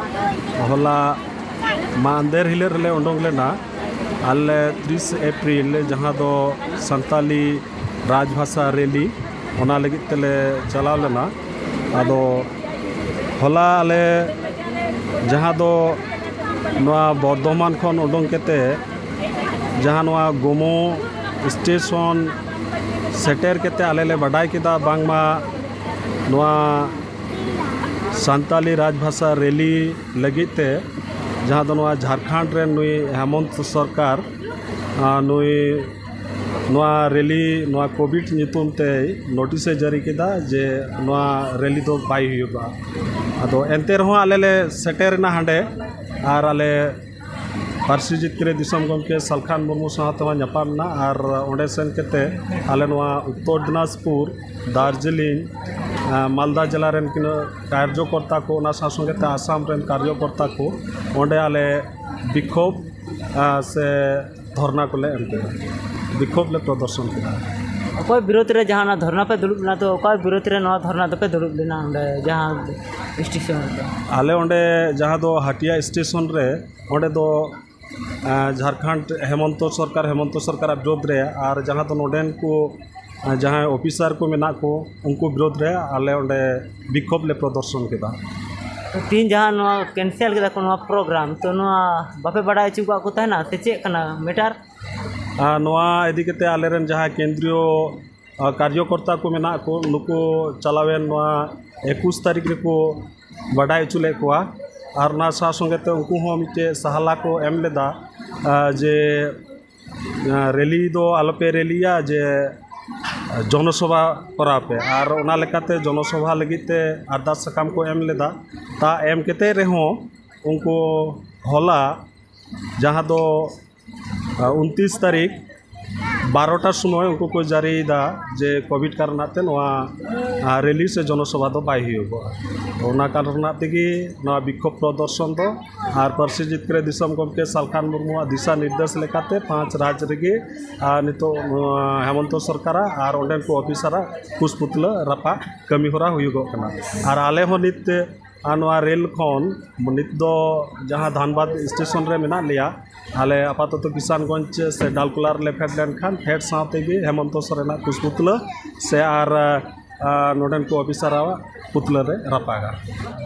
ᱦᱚᱞᱟ ᱢᱟᱦᱫᱮᱨ ᱦᱤᱞᱳᱜ ᱨᱮᱞᱮ ᱩᱰᱩᱝ ᱞᱮᱱᱟ, ᱟᱞᱮ ᱛᱤᱨᱤᱥ ᱮᱯᱨᱤᱞ, ᱡᱟᱦᱟᱸ ᱫᱚ ᱥᱟᱱᱛᱟᱞᱤ ᱨᱟᱡᱽᱵᱷᱟᱥᱟ ᱨᱮᱞᱤ, ᱚᱱᱟ ᱞᱟᱹᱜᱤᱫ ᱛᱮᱞᱮ ᱪᱟᱞᱟᱣ ᱞᱮᱱᱟ᱾ ᱟᱫᱚ ᱦᱚᱞᱟ ᱟᱞᱮ ᱡᱟᱦᱟᱸ ᱫᱚ ᱱᱚᱣᱟ ᱵᱚᱨᱫᱷᱚᱢᱟᱱ ᱠᱷᱚᱱ ᱩᱰᱩᱝ ᱠᱟᱛᱮ ᱡᱟᱦᱟᱸ ᱱᱚᱣᱟ ᱜᱳᱢᱳ ᱥᱴᱮᱥᱚᱱ ᱥᱮᱴᱮᱨ ᱠᱟᱛᱮ ᱟᱞᱮ ᱞᱮ ᱵᱟᱰᱟᱭ ᱠᱮᱫᱟ ᱵᱟᱝᱢᱟ ᱱᱚᱣᱟ ᱥᱟᱱᱛᱟᱞᱤ ᱨᱟᱡᱽᱵᱷᱟᱥᱟ ᱨᱮᱞᱤ ᱞᱟᱹᱜᱤᱫ ᱛᱮ, ᱡᱟᱦᱟᱸ ᱫᱚ ᱱᱚᱣᱟ ᱡᱷᱟᱲᱠᱷᱚᱸᱰ ᱨᱮᱱ ᱱᱩᱭ ᱦᱮᱢᱚᱱᱛ ᱥᱚᱨᱠᱟᱨ, ᱟᱨ ᱱᱩᱭ ᱱᱚᱣᱟ ᱨᱮᱞᱤ, ᱱᱚᱣᱟ ᱠᱳᱵᱷᱤᱰ ᱧᱩᱛᱩᱢ ᱛᱮ ᱱᱳᱴᱤᱥ ᱮ ᱡᱟᱹᱨᱤ ᱠᱮᱫᱟ ᱡᱮ ᱱᱚᱣᱟ ᱨᱮᱞᱤ ᱫᱚ ᱵᱟᱭ ᱦᱩᱭᱩᱜᱼᱟ᱾ ᱟᱫᱚ ᱮᱱᱛᱮ ᱨᱮᱦᱚᱸ ᱟᱞᱮ ᱞᱮ ᱥᱮᱴᱮᱨ ᱮᱱᱟ ᱦᱟᱸᱰᱮ, ᱟᱨ ᱟᱞᱮ ᱯᱟᱹᱨᱥᱤ ᱡᱤᱛᱠᱟᱹᱨᱤ ᱫᱤᱥᱚᱢ ᱜᱚᱢᱠᱮ ᱥᱟᱞᱠᱷᱟᱱ ᱢᱩᱨᱢᱩ ᱥᱟᱶ ᱛᱮᱦᱚᱸ ᱧᱟᱯᱟᱢ ᱮᱱᱟ᱾ ᱟᱨ ᱚᱸᱰᱮ ᱥᱮᱱ ᱠᱟᱛᱮ ᱟᱞᱮ ᱱᱚᱣᱟ ᱩᱛᱛᱚᱨ ᱫᱤᱱᱟᱡᱽᱯᱩᱨ, ᱫᱟᱨᱡᱤᱞᱤᱝ, ᱟᱸ, ᱢᱟᱞᱫᱟ ᱡᱮᱞᱟ ᱨᱮᱱ ᱠᱤᱱᱟᱹ ᱠᱟᱨᱡᱚᱠᱚᱨᱛᱟ ᱠᱚ, ᱚᱱᱟ ᱥᱟᱶ ᱥᱚᱸᱜᱮ ᱛᱮ ᱟᱥᱟᱢ ᱨᱮᱱ ᱠᱟᱨᱡᱚᱠᱚᱨᱛᱟ ᱠᱚ ᱚᱸᱰᱮ ᱟᱞᱮ ᱵᱤᱠᱷᱳᱵ, ᱟᱸ, ᱥᱮ ᱫᱷᱚᱨᱱᱟ ᱠᱚᱞᱮ ᱮᱢ ᱠᱮᱫᱟ, ᱵᱤᱠᱷᱳᱵ ᱞᱮ ᱯᱨᱚᱫᱚᱨᱥᱚᱱ ᱠᱮᱫᱟ᱾ ᱚᱠᱚᱭ ᱵᱤᱨᱳᱫᱷ ᱨᱮ ᱡᱟᱦᱟᱸ ᱚᱱᱟ ᱫᱷᱚᱨᱱᱟ ᱯᱮ ᱫᱩᱲᱩᱵ ᱞᱮᱱᱟ, ᱛᱚ ᱚᱠᱚᱭ ᱵᱤᱨᱳᱫᱷ ᱨᱮ ᱱᱚᱣᱟ ᱫᱷᱚᱨᱱᱟ ᱫᱚᱯᱮ ᱫᱩᱲᱩᱵ ᱞᱮᱱᱟ ᱚᱸᱰᱮ ᱡᱟᱦᱟᱸ ᱥᱴᱮᱥᱚᱱ ᱨᱮ? ᱟᱞᱮ ᱚᱸᱰᱮ ᱡᱟᱦᱟᱸ ᱫᱚ ᱦᱟᱴᱤᱭᱟ ᱥᱴᱮᱥᱚᱱ ᱨᱮ, ᱚᱸᱰᱮ ᱫᱚ ᱟᱸ, ᱡᱷᱟᱲᱠᱷᱚᱸᱰ ᱦᱮᱢᱚᱱᱛᱚ ᱥᱚᱨᱠᱟᱨ, ᱦᱮᱢᱚᱱᱛᱚ ᱥᱚᱨᱠᱟᱨᱟᱜ ᱵᱤᱨᱳᱫᱷ ᱨᱮ ᱟᱨ ᱡᱟᱦᱟᱸ ᱫᱚ ᱱᱚᱰᱮᱱ ᱠᱚ, ᱟᱸ, ᱡᱟᱦᱟᱸᱭ ᱚᱯᱷᱤᱥᱟᱨ ᱠᱚ ᱢᱮᱱᱟᱜ ᱠᱚ, ᱩᱱᱠᱩ ᱵᱤᱨᱳᱫᱷ ᱨᱮ ᱟᱞᱮ ᱚᱸᱰᱮ ᱵᱤᱠᱷᱳᱵ ᱞᱮ ᱯᱨᱚᱫᱚᱨᱥᱚᱱ ᱠᱮᱫᱟ᱾ ᱛᱚ ᱛᱤᱦᱤᱧ ᱡᱟᱦᱟᱸ ᱱᱚᱣᱟ ᱠᱮᱱᱥᱮᱞ ᱠᱮᱫᱟ ᱠᱚ ᱱᱚᱣᱟ ᱯᱨᱳᱜᱨᱟᱢ, ᱛᱚ ᱱᱚᱣᱟ ᱵᱟᱯᱮ ᱵᱟᱲᱟᱭ ᱦᱚᱪᱚ ᱟᱠᱟᱫ ᱠᱚ ᱛᱟᱦᱮᱱᱟ ᱥᱮ ᱪᱮᱫ ᱠᱟᱱᱟ ᱢᱮᱴᱟᱨ? ᱟᱨ ᱱᱚᱣᱟ ᱤᱫᱤ ᱠᱟᱛᱮ ᱟᱞᱮᱨᱮᱱ ᱡᱟᱦᱟᱸ ᱠᱮᱱᱫᱨᱤᱭᱚ, ᱟᱸ, ᱠᱟᱨᱡᱚᱠᱚᱨᱛᱟ ᱠᱚ ᱢᱮᱱᱟᱜ ᱠᱚ, ᱱᱩᱠᱩ ᱪᱟᱞᱟᱣᱮᱱ ᱱᱚᱣᱟ ᱮᱠᱩᱥ ᱛᱟᱹᱨᱤᱠᱷ ᱨᱮᱠᱚ ᱵᱟᱰᱟᱭ ᱦᱚᱪᱚ ᱞᱮᱫ ᱠᱚᱣᱟ᱾ ᱟᱨ ᱚᱱᱟ ᱥᱟᱶ ᱥᱚᱸᱜᱮ ᱛᱮ ᱩᱱᱠᱩ ᱦᱚᱸ ᱢᱤᱫᱴᱮᱡ ᱥᱟᱦᱞᱟ ᱠᱚ ᱮᱢ ᱞᱮᱫᱟ, ᱟᱸ, ᱡᱮ, ᱟᱸ, ᱨᱮᱞᱤ ᱫᱚ ᱟᱞᱚᱯᱮ ᱨᱮᱞᱤᱭᱟ, ᱡᱮ ᱡᱚᱱᱚᱥᱚᱵᱷᱟ ᱠᱚᱨᱟᱣ ᱯᱮ᱾ ᱟᱨ ᱚᱱᱟ ᱞᱮᱠᱟᱛᱮ ᱡᱚᱱᱚᱥᱚᱵᱷᱟ ᱞᱟᱹᱜᱤᱫ ᱛᱮ ᱟᱨᱫᱟᱥ ᱥᱟᱠᱟᱢ ᱠᱚ ᱮᱢ ᱞᱮᱫᱟ᱾ ᱛᱟ ᱮᱢ ᱠᱟᱛᱮ ᱨᱮᱦᱚᱸ ᱩᱱᱠᱩ ᱦᱚᱞᱟ, ᱡᱟᱦᱟᱸ ᱫᱚ, ᱟᱸ, ᱩᱱᱛᱤᱥ ᱛᱟᱹᱨᱤᱠᱷ ᱵᱟᱨᱚᱴᱟ ᱥᱚᱢᱚᱭ ᱩᱱᱠᱩ ᱠᱚ ᱡᱟᱹᱨᱤᱭᱮᱫᱟ ᱡᱮ ᱠᱳᱵᱷᱤᱰ ᱠᱟᱨᱚᱱᱟᱜ ᱛᱮ ᱱᱚᱣᱟ, ᱟᱸ, ᱨᱮᱞᱤ ᱥᱮ ᱡᱚᱱᱚᱥᱚᱵᱷᱟ ᱫᱚ ᱵᱟᱭ ᱦᱩᱭᱩᱜᱚᱜᱼᱟ᱾ ᱚᱱᱟ ᱠᱟᱨᱚᱱᱟᱜ ᱛᱮᱜᱮ ᱱᱚᱣᱟ ᱵᱤᱠᱷᱳᱵ ᱯᱨᱚᱫᱚᱨᱥᱚᱱ ᱫᱚ᱾ ᱟᱨ ᱯᱟᱹᱨᱥᱤ ᱡᱤᱛᱠᱟᱹᱨᱤ ᱫᱤᱥᱚᱢ ᱜᱚᱢᱠᱮ ᱥᱟᱞᱠᱷᱟᱱ ᱢᱩᱨᱢᱩᱣᱟᱜ ᱫᱤᱥᱟ ᱱᱤᱨᱫᱮᱥ ᱞᱮᱠᱟᱛᱮ ᱯᱟᱸᱪ ᱨᱟᱡᱽ ᱨᱮᱜᱮ, ᱟᱨ ᱱᱤᱛᱚᱜ ᱱᱚᱣᱟ ᱦᱮᱢᱚᱱᱛᱚ ᱥᱚᱨᱠᱟᱨᱟᱜ ᱟᱨ ᱚᱸᱰᱮᱱ ᱠᱚ ᱚᱯᱷᱤᱥᱟᱨᱟᱜ ᱠᱩᱥᱯᱩᱛᱞᱟᱹ ᱨᱟᱯᱟᱜ ᱠᱟᱹᱢᱤ ᱦᱚᱨᱟ ᱦᱩᱭᱩᱜᱚᱜ ᱠᱟᱱᱟ᱾ ᱟᱨ ᱟᱞᱮ ᱦᱚᱸ ᱱᱤᱛ ᱛᱮ ᱟᱨ ᱱᱚᱣᱟ ᱨᱮᱞ ᱠᱷᱚᱱ ᱱᱤᱛ ᱫᱚ ᱡᱟᱦᱟᱸ ᱫᱷᱟᱱᱵᱟᱫᱽ ᱥᱴᱮᱥᱚᱱ ᱨᱮ ᱢᱮᱱᱟᱜ ᱞᱮᱭᱟ, ᱟᱞᱮ ᱟᱯᱟᱛᱚᱛᱚ ᱠᱤᱥᱟᱱᱜᱚᱸᱡᱽ ᱥᱮ ᱰᱟᱞᱠᱩᱞᱟ ᱨᱮᱞᱮ ᱯᱷᱮᱰ ᱞᱮᱱᱠᱷᱟᱱ ᱯᱷᱮᱰ ᱥᱟᱶ ᱛᱮᱜᱮ ᱦᱮᱢᱚᱱᱛᱚ ᱥᱚᱨᱮᱱᱟᱜ ᱠᱩᱥᱯᱩᱛᱞᱟᱹ ᱥᱮ ᱟᱨ, ᱟᱸ, ᱟᱨ ᱱᱚᱰᱮᱱ ᱠᱚ ᱚᱯᱷᱤᱥᱟᱨᱟᱜ ᱯᱩᱛᱞᱟᱹ ᱨᱮ ᱨᱟᱯᱟᱜᱟ᱾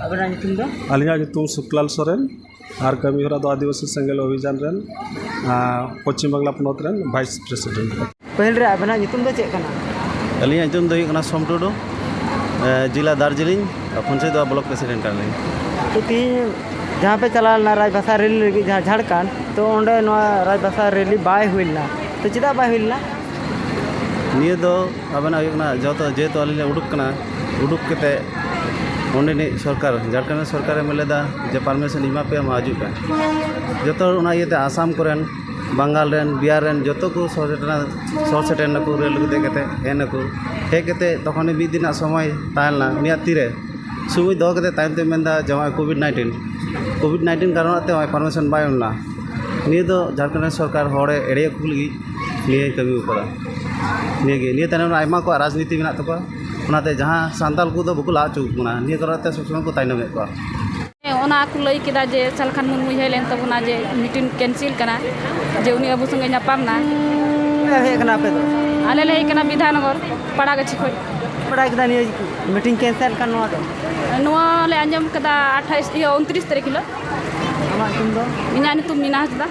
ᱟᱵᱮᱱᱟᱜ ᱧᱩᱛᱩᱢ ᱫᱚ? ᱟᱹᱞᱤᱧᱟᱜ ᱧᱩᱛᱩᱢ ᱥᱩᱠᱞᱟᱞ ᱥᱚᱨᱮᱱ, ᱟᱨ ᱠᱟᱹᱢᱤ ᱦᱚᱨᱟ ᱫᱚ ᱟᱹᱫᱤᱵᱟᱹᱥᱤ ᱥᱮᱸᱜᱮᱞ ᱚᱵᱷᱤᱡᱟᱱ ᱨᱮᱱ, ᱟᱨ ᱯᱚᱪᱷᱤᱢ ᱵᱟᱝᱞᱟ ᱯᱚᱱᱚᱛ ᱨᱮᱱ ᱵᱷᱟᱭᱤᱥ ᱯᱨᱮᱥᱤᱰᱮᱱᱴ᱾ ᱯᱟᱹᱦᱤᱞ ᱨᱮ ᱟᱵᱮᱱᱟᱜ ᱧᱩᱛᱩᱢ ᱫᱚ ᱪᱮᱫ ᱠᱟᱱᱟ? ᱟᱹᱞᱤᱧᱟᱜ ᱧᱩᱛᱩᱢ ᱫᱚ ᱦᱩᱭᱩᱜ ᱠᱟᱱᱟ ᱥᱳᱢ ᱴᱩᱰᱩ, ᱮ, ᱡᱮᱞᱟ ᱫᱟᱨᱡᱤᱞᱤᱝ, ᱯᱚᱧᱪᱟᱭᱮᱛ ᱵᱞᱚᱠ ᱯᱨᱮᱥᱤᱰᱮᱱᱴ ᱠᱟᱱᱟᱞᱤᱧ᱾ ᱛᱚ, ᱛᱤᱦᱤᱧ ᱡᱟᱦᱟᱸ ᱯᱮ ᱪᱟᱞᱟᱣ ᱞᱮᱱᱟ ᱨᱟᱡᱽᱵᱷᱟᱥᱟ ᱨᱮᱞᱤ ᱞᱟᱹᱜᱤᱫ, ᱡᱟᱦᱟᱸ ᱡᱷᱟᱲᱠᱷᱚᱸᱰ, ᱛᱚ, ᱚᱸᱰᱮ ᱱᱚᱣᱟ ᱨᱟᱡᱽᱵᱷᱟᱥᱟ ᱨᱮᱞᱤ ᱵᱟᱭ ᱦᱩᱭ ᱞᱮᱱᱟ, ᱛᱚ, ᱪᱮᱫᱟᱜ ᱵᱟᱭ ᱦᱩᱭ ᱞᱮᱱᱟ? ᱱᱤᱭᱟᱹ ᱫᱚ ᱟᱵᱮᱱᱟᱜ ᱦᱩᱭᱩᱜ ᱠᱟᱱᱟ, ᱡᱚᱛᱚ, ᱡᱮᱦᱮᱛᱩ ᱟᱹᱞᱤᱧ ᱞᱮ ᱩᱰᱩᱠ ᱠᱟᱱᱟ, ᱩᱰᱩᱠ ᱠᱟᱛᱮ ᱚᱸᱰᱮᱱᱤᱡ ᱥᱚᱨᱠᱟᱨ, ᱡᱷᱟᱲᱠᱷᱚᱸᱰ ᱥᱚᱨᱠᱟᱨᱮ ᱢᱮᱱ ᱞᱮᱫᱟ ᱡᱮ, "ᱯᱟᱨᱢᱤᱥᱚᱱ ᱮᱢᱟ ᱯᱮᱭᱟ, ᱢᱟ ᱦᱤᱡᱩᱜ ᱯᱮ᱾" ᱡᱚᱛᱚ ᱦᱚᱲ ᱚᱱᱟ ᱤᱭᱟᱹᱛᱮ ᱟᱥᱟᱢ ᱠᱚᱨᱮᱱ, ᱵᱟᱝᱜᱟᱞ ᱨᱮᱱ, ᱵᱤᱦᱟᱨ ᱨᱮᱱ ᱡᱚᱛᱚ ᱠᱚ ᱥᱚᱦᱚᱨ ᱥᱮᱴᱮᱨ, ᱥᱚᱦᱚᱨ ᱥᱮᱴᱮᱨ ᱱᱟᱠᱚ, ᱨᱮᱹᱞ ᱜᱟᱹᱰᱤ ᱫᱮᱡ ᱠᱟᱛᱮ ᱦᱮᱡ ᱱᱟᱠᱚ᱾ ᱦᱮᱡ ᱠᱟᱛᱮ ᱛᱚᱠᱷᱚᱱ ᱢᱤᱫ ᱫᱤᱱᱟᱜ ᱥᱚᱢᱚᱭ ᱛᱟᱦᱮᱸ ᱞᱮᱱᱟ ᱩᱱᱤᱭᱟᱜ ᱛᱤᱨᱮ, ᱥᱚᱢᱚᱭ ᱫᱚᱦᱚ ᱠᱟᱛᱮ ᱛᱟᱭᱚᱢ ᱛᱮ ᱢᱮᱱᱫᱟ ᱡᱮ, "ᱱᱚᱜᱼᱚᱭ ᱠᱳᱵᱷᱤᱰ ᱱᱟᱭᱤᱱᱴᱤᱱ, ᱠᱳᱵᱷᱤᱰ ᱱᱟᱭᱤᱱᱴᱤᱱ ᱠᱟᱨᱚᱱ ᱛᱮ ᱱᱚᱜᱼᱚᱭ ᱯᱟᱨᱢᱤᱥᱚᱱ ᱵᱟᱭ ᱮᱢ ᱞᱮᱱᱟ᱾" ᱱᱤᱭᱟᱹ ᱫᱚ ᱡᱷᱟᱲᱠᱷᱚᱸᱰ ᱨᱮᱱ ᱥᱚᱨᱠᱟᱨ ᱦᱚᱲᱮ ᱮᱲᱮ ᱠᱚ ᱞᱟᱹᱜᱤᱫ ᱱᱤᱭᱟᱹ ᱠᱟᱹᱢᱤ ᱠᱟᱫᱟ᱾ ᱱᱤᱭᱟᱹ ᱜᱮ, ᱱᱤᱭᱟᱹ ᱛᱟᱭᱱᱚᱢ ᱨᱮ ᱟᱭᱢᱟ ᱠᱚᱣᱟᱜ ᱨᱟᱡᱽᱱᱤᱛᱤ ᱢᱮᱱᱟᱜ ᱛᱟᱠᱚᱣᱟ, ᱚᱱᱟᱛᱮ ᱡᱟᱦᱟᱸ ᱥᱟᱱᱛᱟᱲ ᱠᱚᱫᱚ ᱵᱟᱠᱚ ᱞᱟᱦᱟ ᱦᱚᱪᱚ ᱟᱠᱚ ᱠᱟᱱᱟ, ᱱᱤᱭᱟᱹ ᱠᱟᱨᱚᱱ ᱛᱮ ᱥᱚᱵ ᱥᱚᱢᱚᱭ ᱠᱚ ᱛᱟᱭᱱᱚᱢᱮᱫ ᱠᱚᱣᱟ᱾ ᱦᱮᱸ, ᱚᱱᱟ ᱠᱚ ᱞᱟᱹᱭ ᱠᱮᱫᱟ ᱡᱮ ᱥᱟᱞᱠᱷᱟᱱ ᱢᱩᱨᱢᱩᱭ ᱦᱮᱡ ᱞᱮᱱ ᱛᱟᱵᱚᱱᱟ, ᱡᱮ ᱢᱤᱴᱤᱝ ᱠᱮᱱᱥᱮᱞ ᱠᱟᱱᱟ, ᱡᱮ ᱩᱱᱤ ᱟᱵᱚ ᱥᱚᱸᱜᱮ ᱧᱟᱯᱟᱢ ᱱᱟ᱾ ᱚᱠᱟ ᱦᱮᱡ ᱠᱟᱱᱟ ᱟᱯᱮ ᱫᱚ? ᱟᱞᱮ ᱞᱮ ᱦᱮᱡ ᱠᱟᱱᱟ ᱵᱤᱫᱷᱟᱱᱱᱚᱜᱚᱨ, ᱯᱟᱲᱟᱜᱟᱹᱪᱷᱤ ᱠᱷᱚᱡ᱾ ᱵᱟᱲᱟᱭ ᱠᱮᱫᱟ ᱱᱤᱭᱟᱹ ᱢᱤᱴᱤᱝ ᱠᱮᱱᱥᱮᱞ ᱠᱟᱱ ᱱᱚᱣᱟ ᱫᱚ? ᱱᱚᱣᱟ ᱞᱮ ᱟᱸᱡᱚᱢ ᱠᱮᱫᱟ ᱟᱴᱷᱟᱭᱤᱥ, ᱤᱭᱟᱹ, ᱩᱱᱛᱨᱤᱥ ᱛᱟᱹᱨᱤᱠᱷ ᱦᱤᱞᱳᱜ᱾ ᱟᱢᱟᱜ ᱧᱩᱛᱩᱢ ᱫᱚ? ᱤᱧᱟᱹᱜ ᱧᱩᱛᱩᱢ ᱢᱤᱱᱟ ᱦᱟᱸᱥᱫᱟ᱾